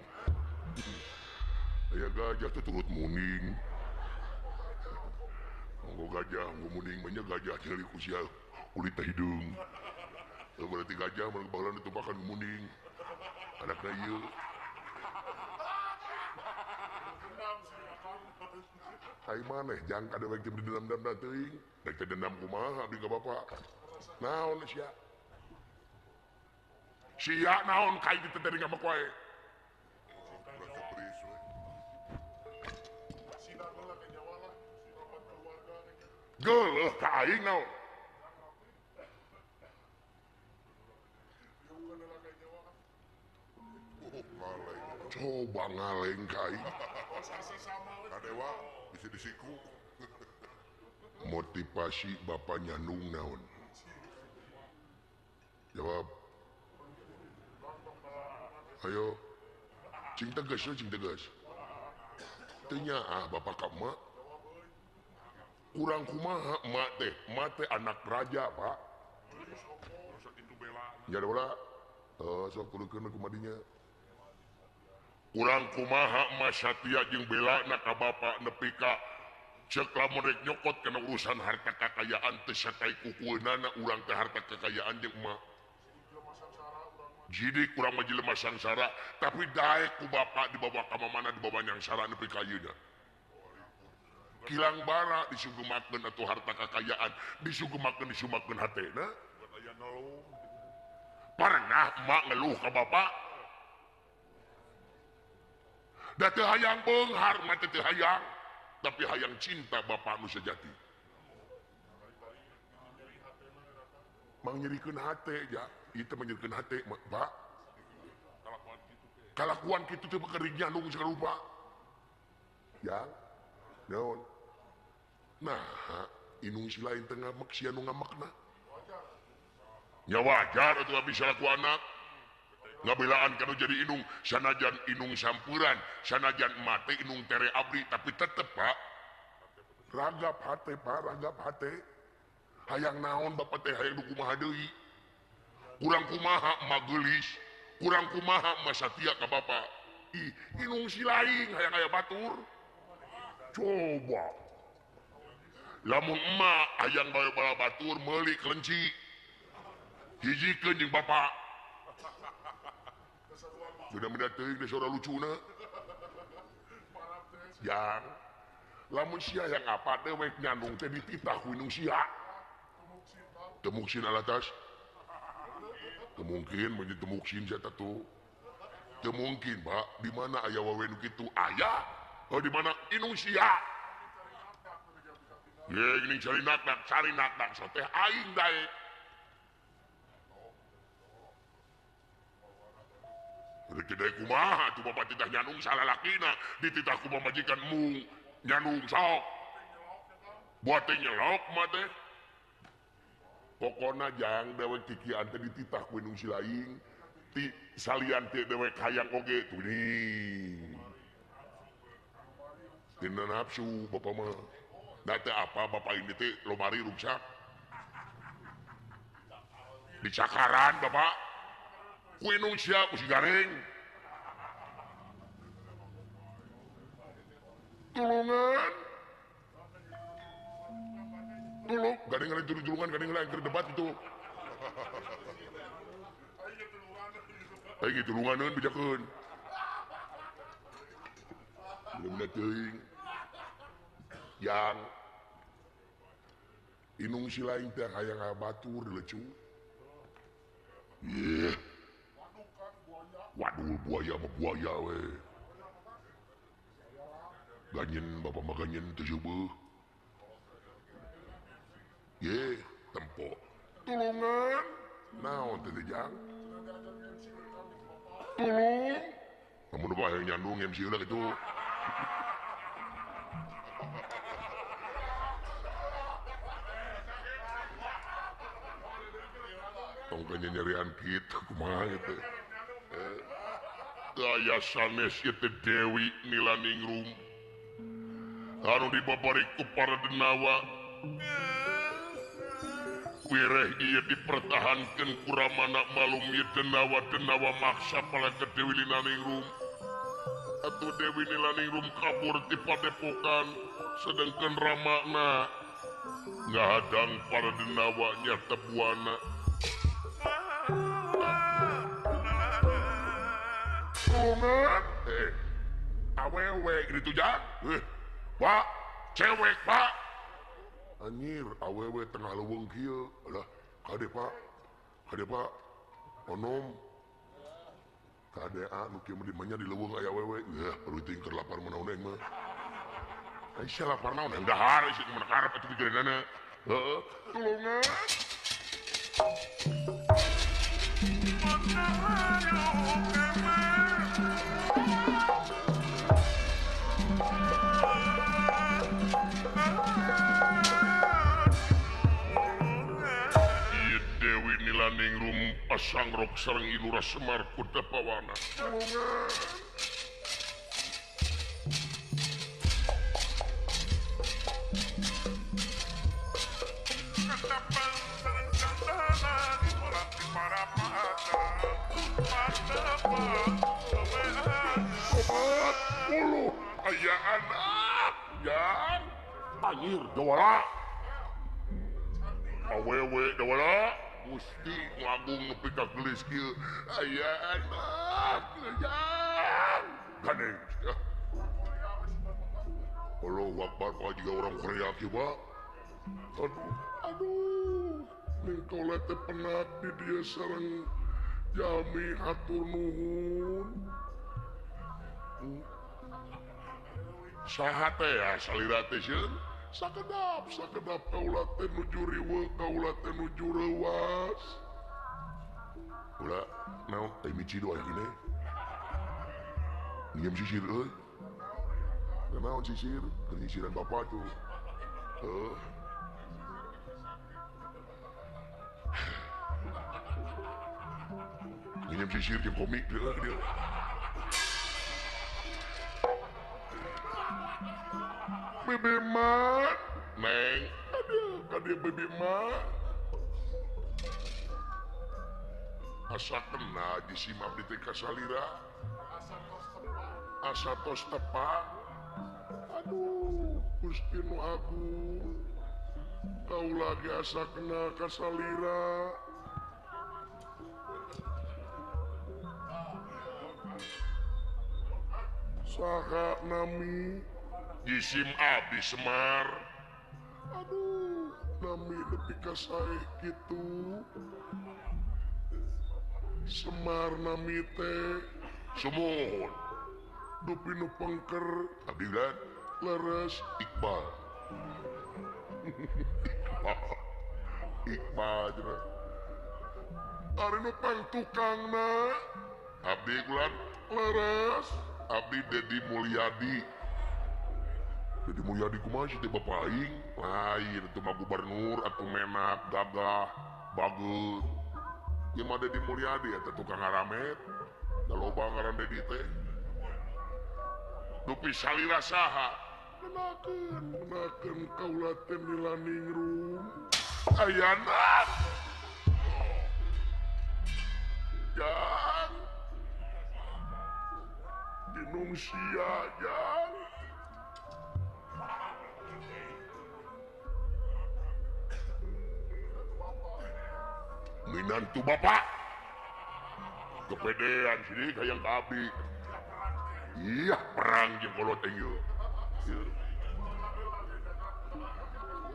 Aya gajah teh turut muning. Nggo gajah nggo muning mah nya gajah tinggali ku sia kulit teh hideung. Berarti gajah mah baheula ditumpakan muning. Anakna ieu. Ai maneh jang kadewek teh dendam-dendam teuing. Rek teh dendam kumaha abdi ka bapak. Naon sia? Sia naon ka ieu teh tadi ngambek wae. Geuleuh ka aing naon? Coba ngaleng ka aing. Kadewa bisa disiku. Motivasi bapak nyandung naon? Jawab. Ayo. Cing tegas, cing tegas. Teu nyaah bapak ka emak. Kurang kumaha emak teh anak raja, Pak. Nya bola. Sok tulukeun kumadinya. Kurang kumaha emak satia jeung belana ka bapak nepi ka cek lamun rek nyokot kana urusan harta kakayaan teh satai kukueunana urang teh harta kekayaan jeung emak. Jadi kurang mah jelema sangsara, tapi daek ku bapak dibawa ka mamana dibawa nyangsara nepi ka ayeuna. Kilang bara disugemakeun atuh harta kakayaan, disugemakeun disumakeun hatena. Pernah emak ngeluh ka bapak? Da teu hayang beunghar mah teu hayang, tapi hayang cinta bapak nu sejati. Mang nyerikeun hate ja, ieu teh menyerikeun hate, Pak. Kalakuan kitu teh keur nyandung sarupa. Ya. Naon? Nah, inung si lain teh ngamek sia nu ngamekna. Nya wajar atuh bisa laku anak. Ngabelaan kanu jadi inung, sanajan inung sampuran, sanajan mate inung tere abdi, tapi tetep Pak. Ragap hate Pak, ragap hate. Hayang naon bapak teh hayang nu kumaha deui. Kurang kumaha mageulis, kurang kumaha masatia ka bapak. Ih, inung si lain hayang aya batur. Coba. Lamun emak hayang bae bala batur meuli kelenci. Hijikeun jeung bapak. Sudah teuing deh suara lucuna. Yang lamun sia yang apa teh wek nyandung teh dititah ku inung sia. Teu mungkin alatas. Teu mungkin mun teu mungkin sia tatu. Teu mungkin, Pak. Di mana aya wawe nu kitu? Aya. Oh di mana inung sia. Ye geuning cari nak so teh aing daek. Rek kumaha tuh bapak titah nyandung salalakina dititah ku pamajikan mung nyandung sok buat teh nyelok mah teh pokona jang dewek kikian teh dititah ku inung si lain ti salian teh dewek hayang oge tuh nih tina nafsu bapak mah da teh apa bapak ini teh lomari ruksak dicakaran bapak ku inung sia ku si gareng tulungan tulung gading lain tulungan gading lain keur debat itu aing tulunganeun bejakeun bener teuing yang inung si lain teh hayang batur lecu yeh waduh buaya mah buaya we. Ganyen bapak mah ganyen teu seubeut. Ye, tempo. Tulungan. Naon teh jang? Tulung. Kamu nu hayang nyandung MC ulah kitu. Tong nyerian kitu kumaha gitu. Gaya sanes ieu teh Dewi Nilaningrum anu dibabari ku para denawa wireh ieu dipertahankeun ku Ramana malum ieu denawa-denawa maksa pala ke Dewi Nilaningrum atuh Dewi Nilaningrum kabur ti padepokan sedangkan Ramana ngahadang para denawa nyata buana. Awewe gitu ja. Pak, cewek Pak. Anjir, awewe tengah leuweung kieu. Alah, kade Pak. Kade Pak. Onom. Kade a nu kieu mah di manya di leuweung aya awewe. Yeuh, reuting keur lapar mah naon mah. Ai sia lapar naon dahar isi mun karep atuh pikiranana. Heeh, tulungan. Dewi Nilaningrum pasangrok sareng Ilura Semar Kudapawana. Sobat, ulu, aya anak, jang, anjir, dawala, awewe dawala, Gusti ngabung nepi ka geulis kieu, aya anak, jang, gandeng. Allahu Akbar, kok juga orang Korea kieu, Pak. Aduh, aduh, ning tolet teh penat di dieu sareng jami hatur nuhun. Saha teh ya salira teh sieun Sakedap sakedap kaula teh nuju riweuh kaula teh nuju reuwas. Ulah naon teh mici doa gini. Nginjem sisir euy. Naon sisir? Keur nyisiran bapak tuh. Heuh. Nginjem sisir jeung komik dia dia. Bebe mak, neng, aduh, kadieu bebe mak. Asa kena di si abdi teh ka salira. Asa tos tepak. Aduh, Gusti nu agung. Kaula ge asa kena ka salira. Saha nami? Jisim abdi Semar. Aduh, nami nepi ka sae kitu. Semar nami teh sumuhun. Dupi nu pengker abdi lan leres Iqbal. Iqbal. Iqbal cenah. Ari nu pangtukangna abdi ulan leres abdi Dedi Mulyadi. Dedi Mulyadi kumaha sih teh bapak aing? Lain itu mah gubernur atuh menak gagah bagus. Ieu mah Dedi Mulyadi eta tukang ngaramet. Da loba ngaran Dedi teh. Dupi salira saha? Menakeun, menakeun kaula teh milaningrum. Ayana. Jang. Dinung sia jang. Minantu bapak kepedean sini hayang ka abdi. Iya perang jeung kolot ieu.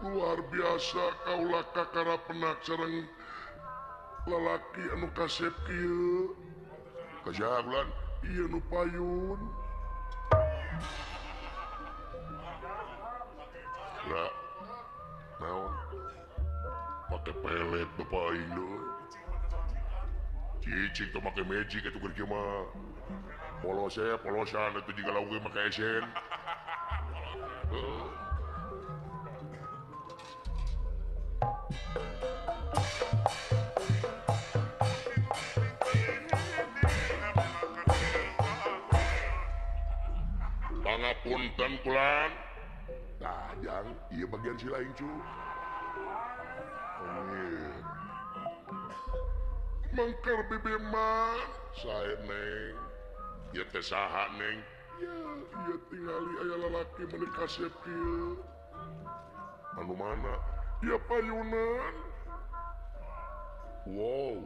Luar biasa kaula kakara penak sareng lalaki anu kasep kieu. Ka saha ulan? Ieu nu payun. Lah naon? Pake pelet bapak aing deui. Cicing teh make magic atuh keur kieu mah. Polos ya, polosan atuh jiga lauk ge make esen. Heeh. Pangapunten kulan. Tah jang, ieu bagian si lain cu. Mangkar bebe man, sae neng. Ieu teh saha neng? Ya, ieu tingali aya lalaki meuni kasep kieu. Anu mana? Ieu payunan. Wow.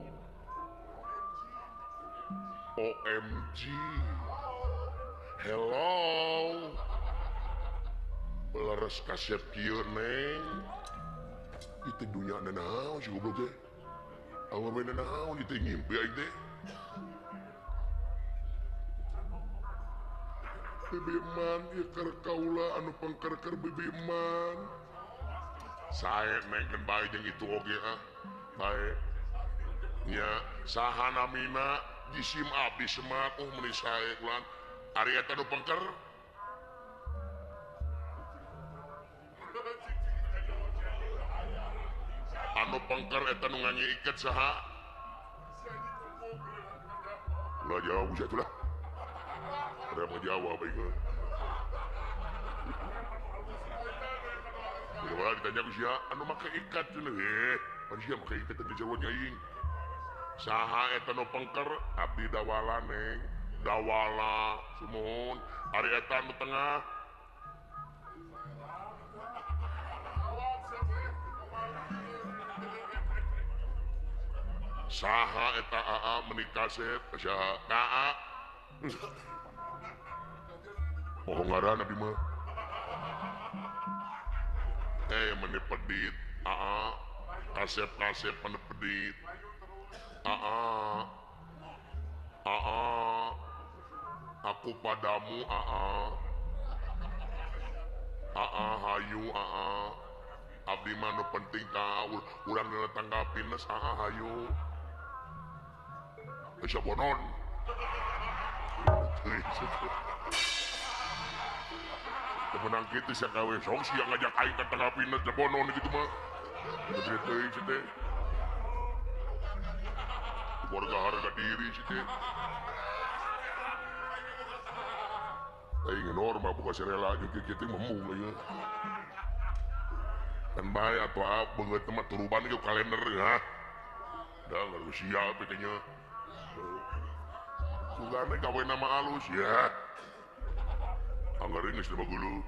OMG. Hello. Leres kasep kieu neng. Itu dunya nanaon si goblok teh. Awewe nanaon itu ngimpi aing teh. Bibi man ieu keur kaula anu pangker-ker bibi man. Sae neng keun bae jeung itu oge ah. Bae. Nya saha namina jisim abdi Semar oh meuni sae ulan. Ari eta nu pengker anu pengker eta nu ngangge iket saha? Ulah jawab bisa atuh lah. Ada mau jawab aing mah. Ulah ditanya ku sia anu make ikat cenah heh. Pan sia make ikat teh jawab aing. Saha eta nu pengker? Abdi Dawala neng. Dawala sumuhun. Ari eta nu tengah saha eta aa meuni kasep saha kaa. Poho ngaran abdi mah. Meuni pedit aa kasep-kasep meuni pedit aa aa aku padamu aa aa hayu. Hayu aa. Abdi mah nu penting tah urang dina tanggal pinus aa hayu. Geus bonon. Temenang kitu sia kawe sok sia ngajak aing ka tanggal pinus teh bonon kitu mah. Gede teuing si teh. Warga harga diri si teh. Aing normal buka serela jeung kitu memung ieu. Kan bae atuh ah beungeut mah turuban ge kalender ha. Da geus siap teh nya. Sugane gawe nama alus ya. Anggar geus teu bagulu.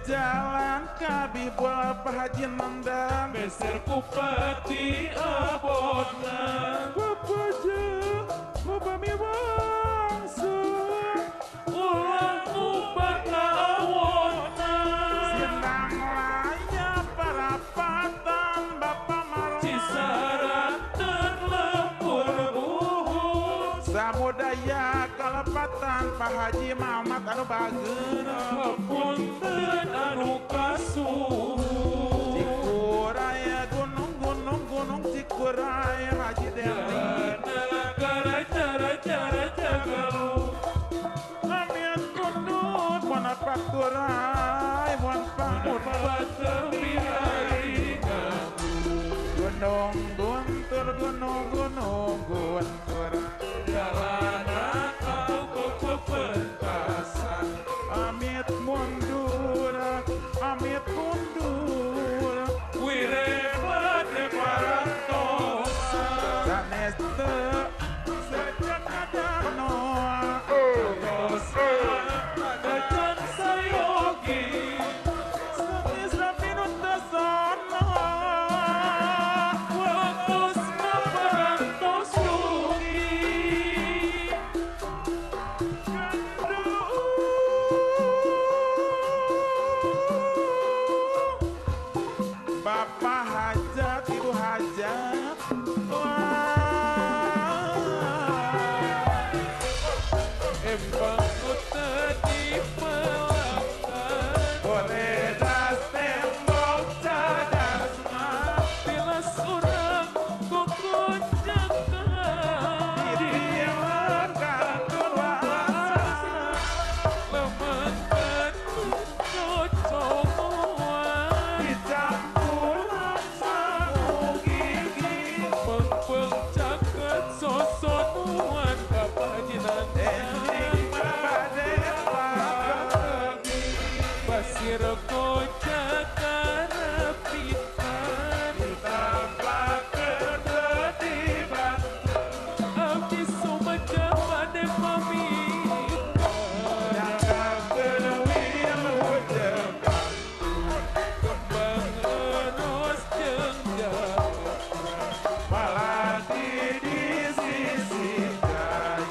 Jalan kabi bola Pak Haji Nandang beser kupati abona bebeje mubami wangsu ulah ngubat awona sinang laya parapatan Bapak Marwan Cisaranten lembur buhun samudaya kalepatan Pak Haji Mamat anu bageun hapunten anu kasuhun Cikuraya gunung gunung gunung Cikuraya Haji Deli cara cara cara jagalu amin kundut mana pakurai wan pangut gunung guntur gunung gunung guntur jalanan aku kepentasan amit mundur amit mundur wirebade parantosan sanes teu sejak kadano kacan sayogi sanes raminut tasana waktos maparantos rugi. Bapak hajat, ibu hajat, wah. Empang tadi pelakan boleh das tembok cadas mah tilas urang kukunjakan ditilang kantun wasa lemengkeun cocokan dicampur samu gigi pengpeng caket sosonuan kapajinan enjing bade pagi pasir koca karapitan ditampakeun di batu abdi Sumedang bade pamitan nyangkakeun wilujeng kembang eros jeung jaya malati di sisi jaya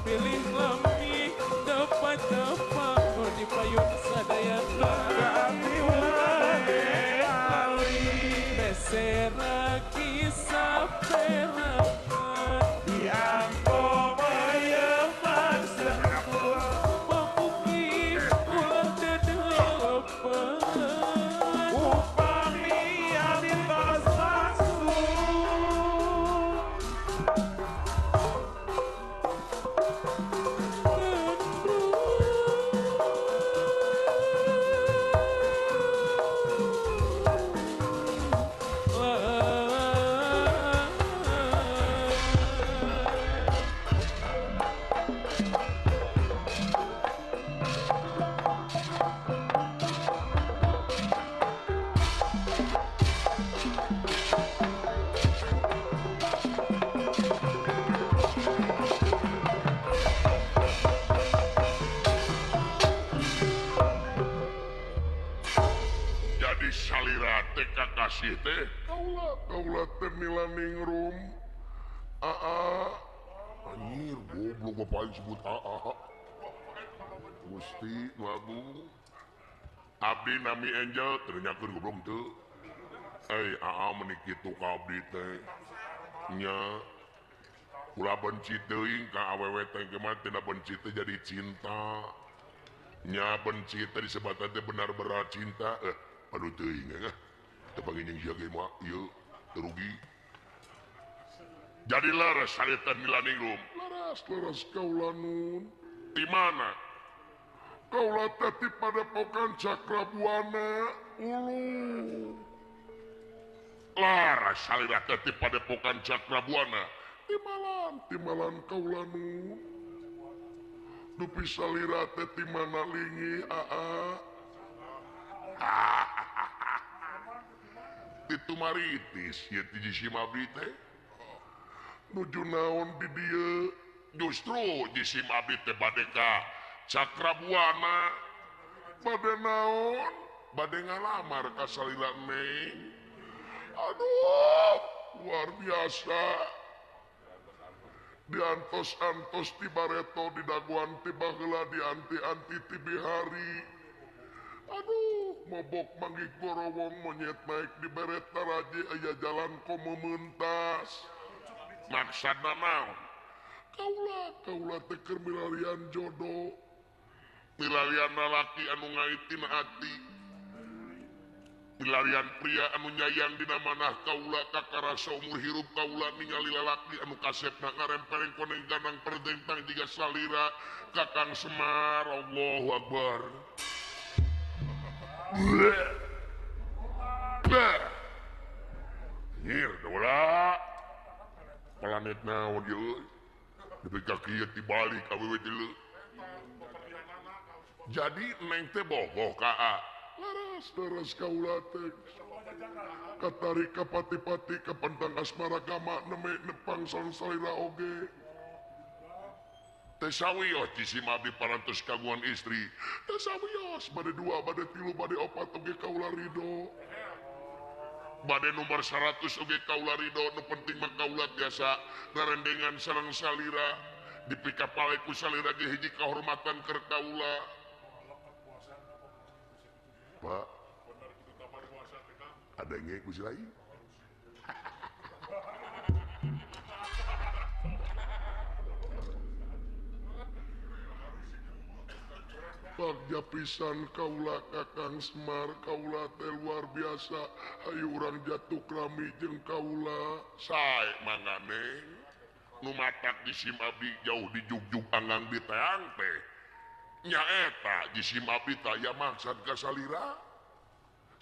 pilih lami tepat-tepat nu di payun sadayana kami wae lali besera kisah perakan dianggo meyeman sentul pamuki ulah dedelepan upami abdi tos masuk Jadi salira teh kakasih teh kaula kaula teh milaningrum aa anjir goblok bapak aing sebut aa Gusti nu agung abdi nami Angel teu nyakeun goblok teu euy aa meuni kitu ka abdi teh nya ulah benci teuing ka awewe teh mah tina benci teh jadi cinta nya benci teh disebatan teh benar-benar cinta aduh teuing eh teu panggih jeung sia ge mah ieu teu rugi jadi leres harita milaningrum leres leres kaula nun di mana kaula teh ti padepokan Cakrabuana ulu laras salira teh ti padepokan Cakrabuana timalan timalan kaula nun dupi salira teh ti mana lingi aa ti tumaritis ieu ti jisim abdi teh nuju naon di dieu justru jisim abdi teh bade ka Cakrabuana bade naon bade ngalamar ka salira neng aduh luar biasa diantos-antos ti bareto di daguan ti baheula dianti-anti ti bihari aduh mabok manggih gorowong monyet naik di beret taraje aya jalan komo mentas maksudna naon kaula kaula teh keur milarian jodoh milarian lalaki anu ngaitin hati milarian pria anu nyayang dina manah kaula kakarasa umur hirup kaula ningali lalaki anu kasepna ngarempeleng koneng ganang perdentang jiga salira Kakang Semar Allahu Akbar nyir dola planet naon ieu nepi ka kieu tibalik awewe teh jadi neng teh bogoh ka a laras laras kaula teh katarik ka pati-pati ka pentang asmara gama neme nepang sareng salira oge teh sawios jisim abdi parantos kagungan istri teh sawios bade dua bade tilu bade opat oge kaula ridho bade nomor 100 oge kaula ridho nu penting mah kaula biasa ngarendengan sareng salira dipikapale ku salira ge hiji kahormatan keur kaula Pak ada yang ngek lain Bagja pisan kaula Kakang Semar kaula teh luar biasa hayu urang jatuh krami jeung kaula sae mangga neng nu matak jisim abdi jauh dijugjug anggang di teang teh nyaeta jisim abdi taya maksad ka salira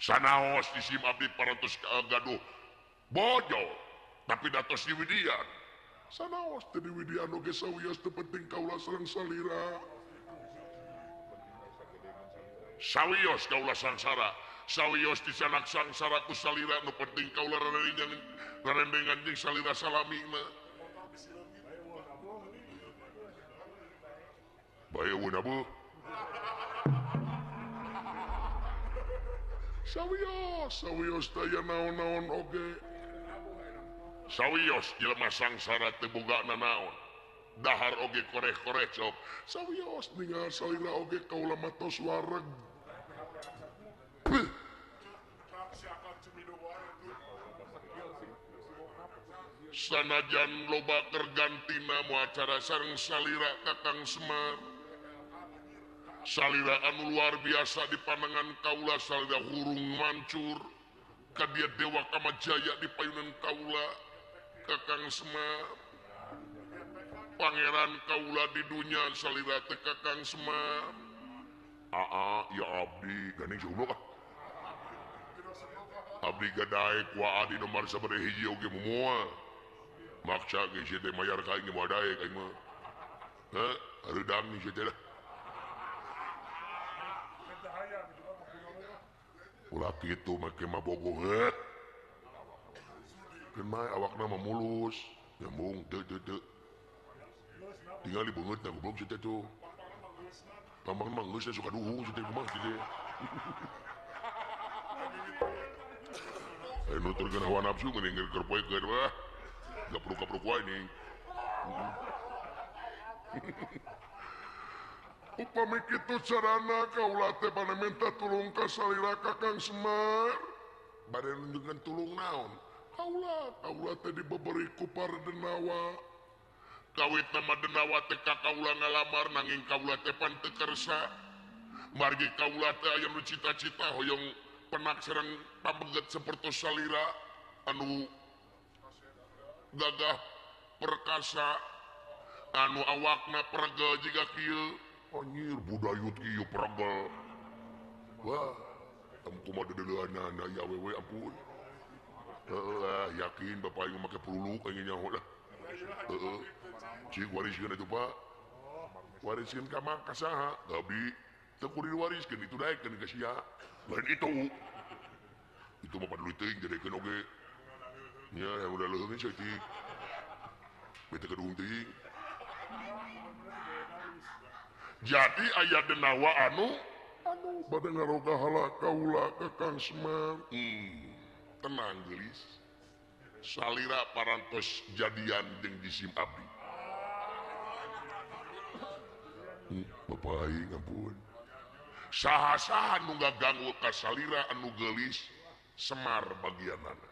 sanaos jisim abdi parantos gaduh bojo tapi datos di widian sanaos teu di widian oge sawios teu penting kaula sareng salira sawios kaula sangsara sawios disanak sangsara ku salira nu penting kaula rarendengan jeung salira salamina bae eueun abuh sawios sawios taya naon-naon oge sawios jelema sangsara teu boga nanaon dahar oge koreh-koreh cok sawios ningal salira oge kaula matos wareg sanajan loba tergantina moal cara sareng salira Kakang Semar salira anu luar biasa di pandangan kaula salira hurung mancur ka dia Dewa Kamajaya di payunan kaula Kakang Semar pangeran kaula di dunya salira teh Kakang Semar aa ya abdi gandeng goblok ah abdi gadaek ku aa di nomor sabaraha hiji oge moal maksa ge sia teh mayar ka aing moal daek aing mah heuh hareudang sia teh lah ulah kitu make mah bogoh heuh keun mah awakna mah mulus nyambung teu teu teu tinggal di beungeut na goblok sia teh tuh pambang mah geus suka duhung sia teh kumaha sia teh. Aya nuturkeun hawa nafsu mending keur poekeun wah. Gapruk-gapruk wae nih. Upami kitu carana kaula teh bade minta tulung ka salira Kakang Semar. Bade nunjukkeun tulung naon? Kaula, kaula teh dibeberi ku para denawa. Kawit nama denawa teh ka kaula ngalamar nanging kaula teh pan teu kersa. Margi kaula teh aya nu cita-cita hoyong penak sareng pameget sapertos salira anu gagah perkasa anu awakna pregel jiga kieu. Anjir budayut kieu pregel. Wah, am kumaha dedeuleunana ya awewe ampun. Heeh, yakin bapak aing make pelulu aing nyaho lah. Heeh. Cik wariskeun atuh Pak. Wariskeun ka mah ka saha? Abdi teu kudu diwariskeun itu daekeun ka sia. Lain itu. Itu mah paduli teuing daekeun oge. Nya yang udah leuheung saeutik. Bete kedung teuing. Jadi aya denawa anu anu bade ngaroga hala kaula ka Kang Semar. Tenang geulis. Salira parantos jadian jeung jisim abdi. Bapak aing ampun. Saha-saha nu ngaganggu ka salira anu geulis Semar bagianana.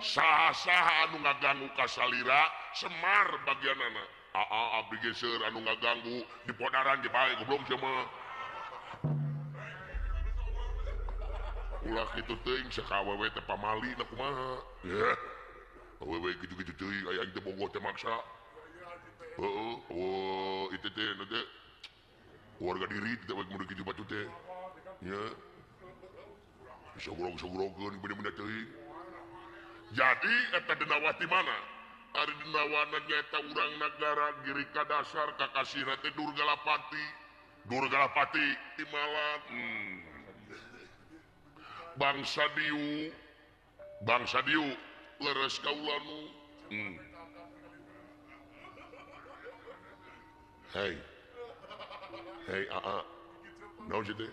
Saha-saha anu ngaganggu ka salira Semar bagianana. Aa abdi ge seur anu ngaganggu di podaran ge bae goblok sia mah. Ulah kitu teuing sakawewe teh pamali na kumaha. Yeh. Awewe kitu-kitu teuing aya aing teh bogoh teh maksa. Heeh, oh itu teh nu teh warga diri teh we mun kitu batu teh. Nya. Sogrog-sogrogeun bener-bener teuing. Jadi eta denawa ti mana? Ari denawana nyaeta urang nagara Giri Kadasar kakasihna teh Durgalapati. Durgalapati timalan. Bangsa Diu leres kaulanu. Hei. Hei aa. Naon sih teh?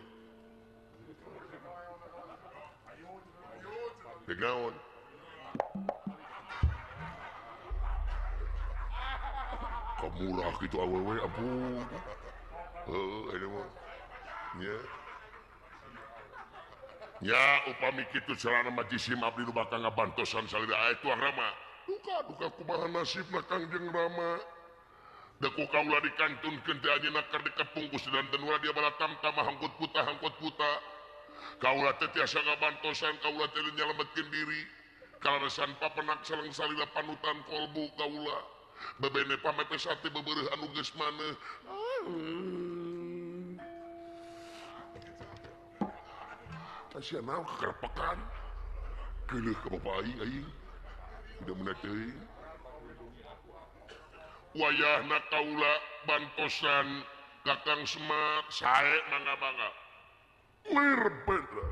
Dek naon? Kamurah kitu awewe ampun. Heuh ini mah. Nya. Ya upami kitu carana mah jisim abdi nu bakal ngabantosan salira aya tuang Rama. Duka duka kumaha nasibna Kangjeng Rama. Da ku kaula dikantunkeun teh anjeunna keur dikepung ku sadanten ulah dia balatam tamah hangkut puta hangkut puta. Kaula teh tiasa ngabantosan kaula teh nyalametkeun diri. Kalaresan papenak sareng salira panutan kolbu kaula. Bebene pamete sate bebereuh anu geus maneh. Asia naon kekerepekan. Geuleuh ka bapa aing aing. Udah meuna teuing. Wayahna kaula bantosan Kakang Semar sae mangga-mangga. Lir bendra.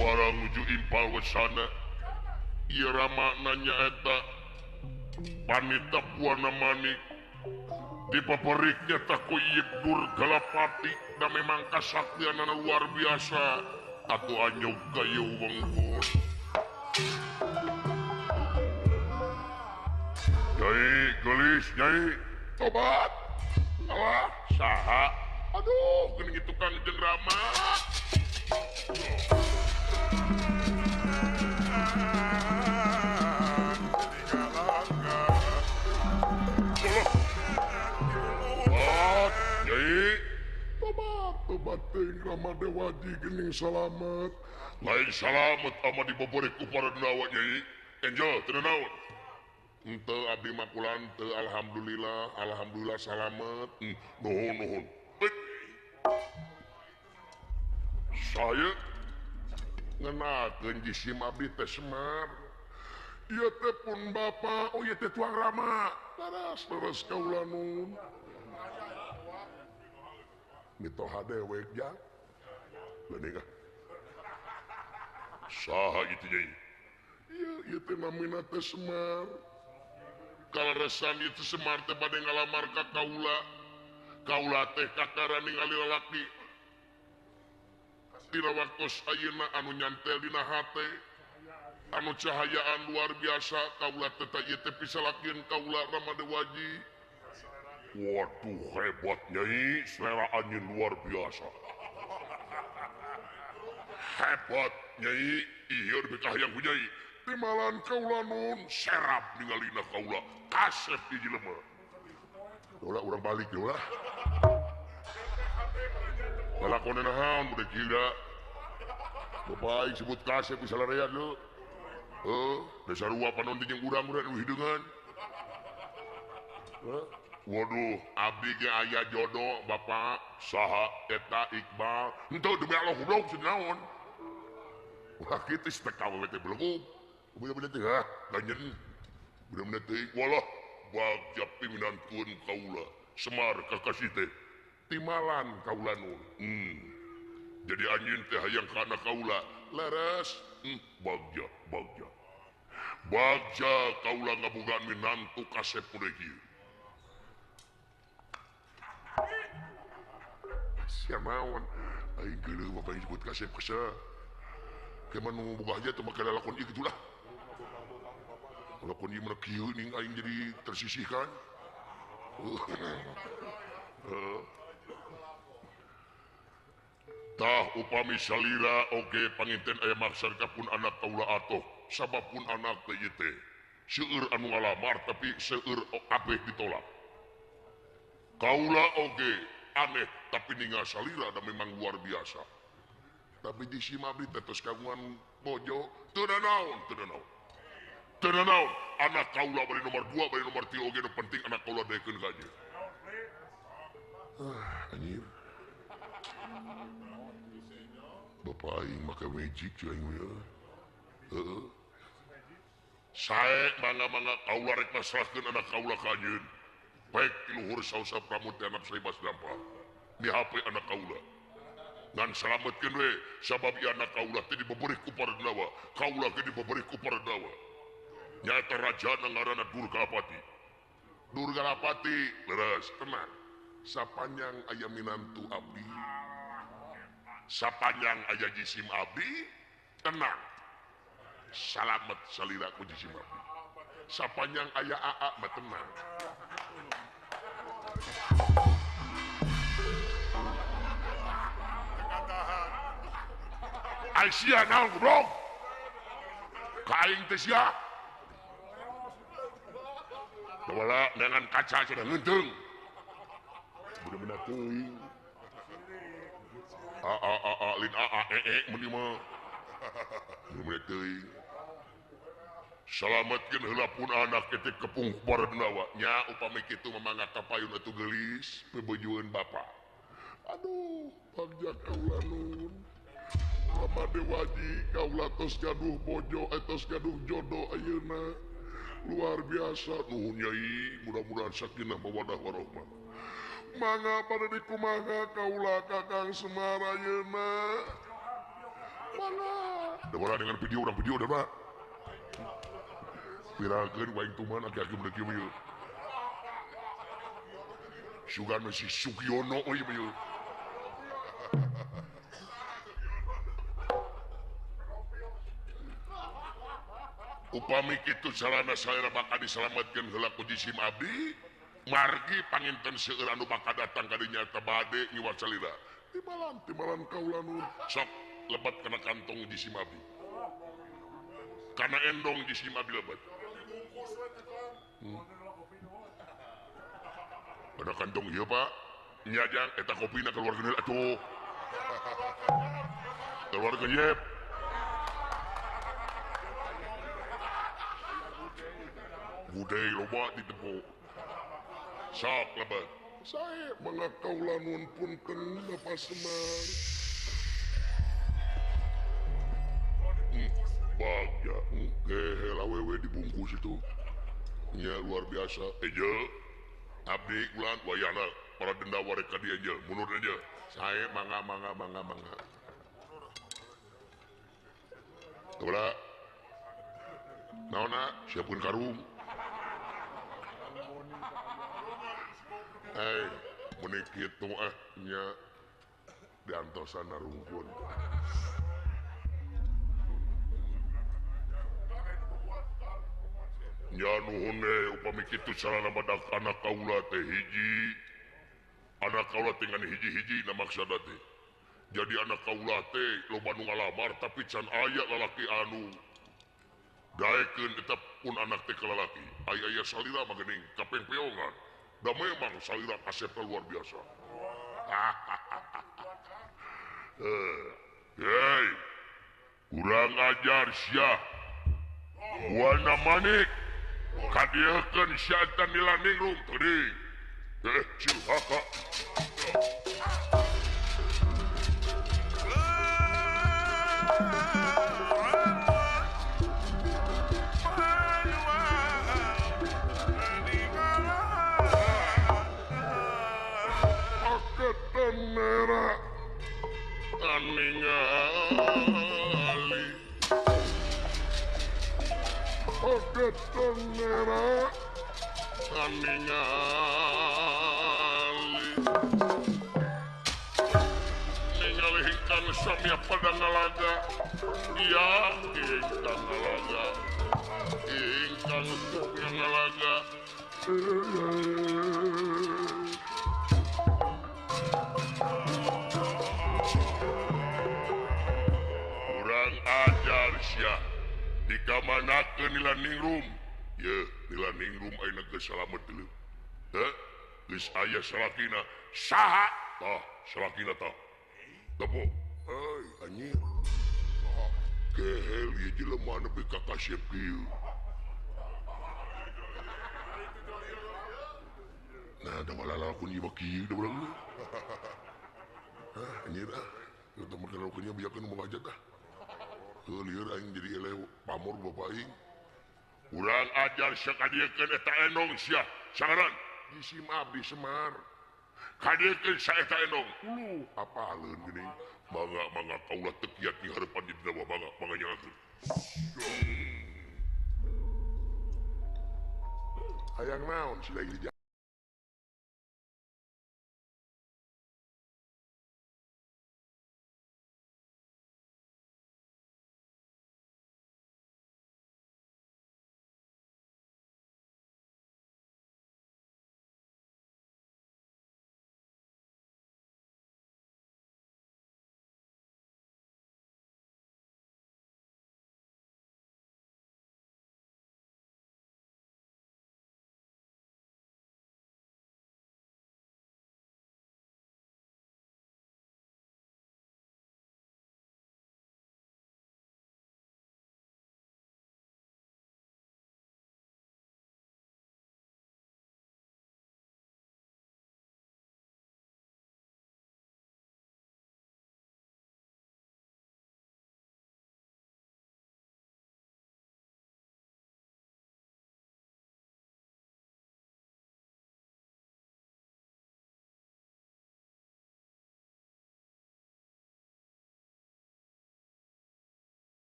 Barang nuju impal wesana. Ieu ramana nyaeta panita buana manik. Dipaperiknya taku ieu Durgalapati da memang kasaktianana luar biasa. Atuh anyog ka ieu wengkon. Nyai geulis nyai tobat. Alah saha? Aduh geuning itu Kangjeng Rama. Nyai tobat tobat teuing Rama Dewaji geuning salamet. Lain salamet ama dibobori ku para denawa nyai. Enjo teu naon? Henteu abdi mah kulan teu alhamdulillah alhamdulillah salamet. Nuhun nuhun. Saya ngenakeun jisim abdi teh Semar. Ieu teh pun bapa, oh ieu teh tuang Rama. Leres leres kaula nun. Mitoha dewek ja. Geuning ah. Saha ieu teh nyai? Ieu ieu teh namina teh Semar. Kaleresan ieu teh Semar teh bade ngalamar ka kaula. Kaula teh kakara ningali lalaki. Tina waktos ayeuna anu nyantel dina hate anu cahayaan luar biasa kaula teh ieu teh pisalakieun kaula Rama Dewaji. Waduh hebat Nyai, selera anjeun luar biasa. Hebat Nyai, ieu lebih kahayang ku Nyai. Timalan kaula nun serap ningalina kaula kasep di jelema. Ulah urang balik ya ulah. Lalakonan naon udah gila. Bapak aing sebut kasep bisa larian lu. Dasar sarua panon jeung urang-urang nu hideungan. Waduh, abdi ge aya jodoh bapak saha eta Iqbal. Henteu demi Allah goblok cenah naon. Wah kitu teh kawe teh belegug. Bener-bener teh hah, ganjen. Bener-bener teh walah bagja piminantueun kaula Semar kakasih teh. Timalan kaula nun. Jadi anjeun teh hayang ka anak kaula. Leres, bagja, bagja. Bagja kaula ngabogaan minantu kasep kudu kieu. Sia naon aing geuleuh mah paling disebut kasep kesa. Keman nu boga aja teh make lalakon ieu kitu lah. Lalakon ieu mah kieu ning aing jadi tersisihkan. Tah upami salira oge panginten aya maksar ka pun anak kaula atoh sabab pun anak teh ieu teh seueur anu ngalamar tapi seueur kabeh ditolak. Kaula oge aneh tapi ningal salira da memang luar biasa. Tapi di simabdi teh tos kagungan bojo teu nanaon teu nanaon. Teu nanaon anak kaula bari nomor 2 bari nomor 3 oge nu penting anak kaula daekeun ka anjeun. Ah anjir. Bapak aing make magic cuy aing we. Heeh. Sae mangga-mangga kaula rek masrahkeun anak kaula ka anjeun. Baik ti luhur sausa pramut teh anak Sri Mas Dampa. Di HP anak kaula. Ngan salametkeun we sabab ieu anak kaula teh dibebeurik ku para dewa. Kaula ge dibebeurik ku para dewa. Nyaeta rajana ngaranna Durgalapati. Durgalapati leres tenang. Sapanjang aya minantu abdi, sapanjang aya jisim abdi, tenang. Salamet salira ku jisim abdi. Sapanjang aya aa mah tenang. Ai sia naon goblok? Ka aing teh sia. Wala dengan kaca cenah ngeunteung. Bener-bener teuing. A a a a lin a a e e mun mah. Bener-bener teuing. Salametkeun heula pun anak teh kepung ku para dewa. Nya upami kitu mah mangga ka payun atuh geulis bebojoeun bapa. Aduh, bagja kaula nun. Rama Dewaji kaula tos gaduh bojo tos gaduh jodoh ayeuna. Luar biasa nuhun Nyai, mudah-mudahan sakinah mawaddah warahmah. Mangga pada dikumaha kaula Kakang Semar ayeuna. Mangga. Dewara dengan video urang video dah, Pak. Pirakeun waing tuman aki-aki mun kieu ieu. Sugan si Sugiono euy ieu. Upami kitu sarana salira bakal diselametkeun heula ku jisim abdi, margi panginten seueur anu bakal datang ka dinya teh bade ngiwat salira. Timalan timalan kaula nun sok lebat kana kantong jisim abdi. Kana endong jisim abdi lebat. Kana kantong ieu Pak, nya jang eta kopina keluarkeun heula atuh. Keluarkeun yep. Gudeg loba di depo. Sok lebat. Sae mangga kaula nun punten Bapak Semar. Bagja engke awewe dibungkus itu. Nya luar biasa. Eje abdi ulan wayana para denda warek ka dieu aja mundur aja. Sae mangga mangga mangga mangga. Kaula. Naonna siapkeun karung. Meuni kitu ah nya Diantosan narungkun. Nya nuhun upami kitu sarana badak anak kaula teh hiji. Anak kaula teh ngan hiji-hiji na maksudna teh. Jadi anak kaula teh loba nu ngalamar tapi can aya lalaki anu daekeun eta pun anak teh ka lalaki. Aya-aya salira mah geuning kapengpeongan. Da memang salira kasepna luar biasa. Hei, kurang ajar sia. Buana manik kadieukeun sia eta nilaningrum teuing. Cilaka. Ningali ningali ingkang samya pada ngalaga iya ingkang ngalaga ingkang samya ngalaga kurang ajar sia dikamanakeun nilaningrum ye nilaningrum ayeuna geus salamet deuleu heuh geus aya salakina saha tah salakina tah tepo euy anjir kehel ieu jelema nepi ka kasep kieu nah da malalakun ieu kieu da urang hah anjir ah teu mereka biarkeun nu ngajak ah lieur aing jadi eleh pamor bapak aing. Urang ajar sia kadiekeun eta enong sia. Sangaran jisim abdi Semar. Kadiekeun sa eta enong. Uluh apaleun geuning. Mangga mangga kaula teu kiat di hareupan di dina mangga mangga nyalakeun. Hayang naon sia ieu.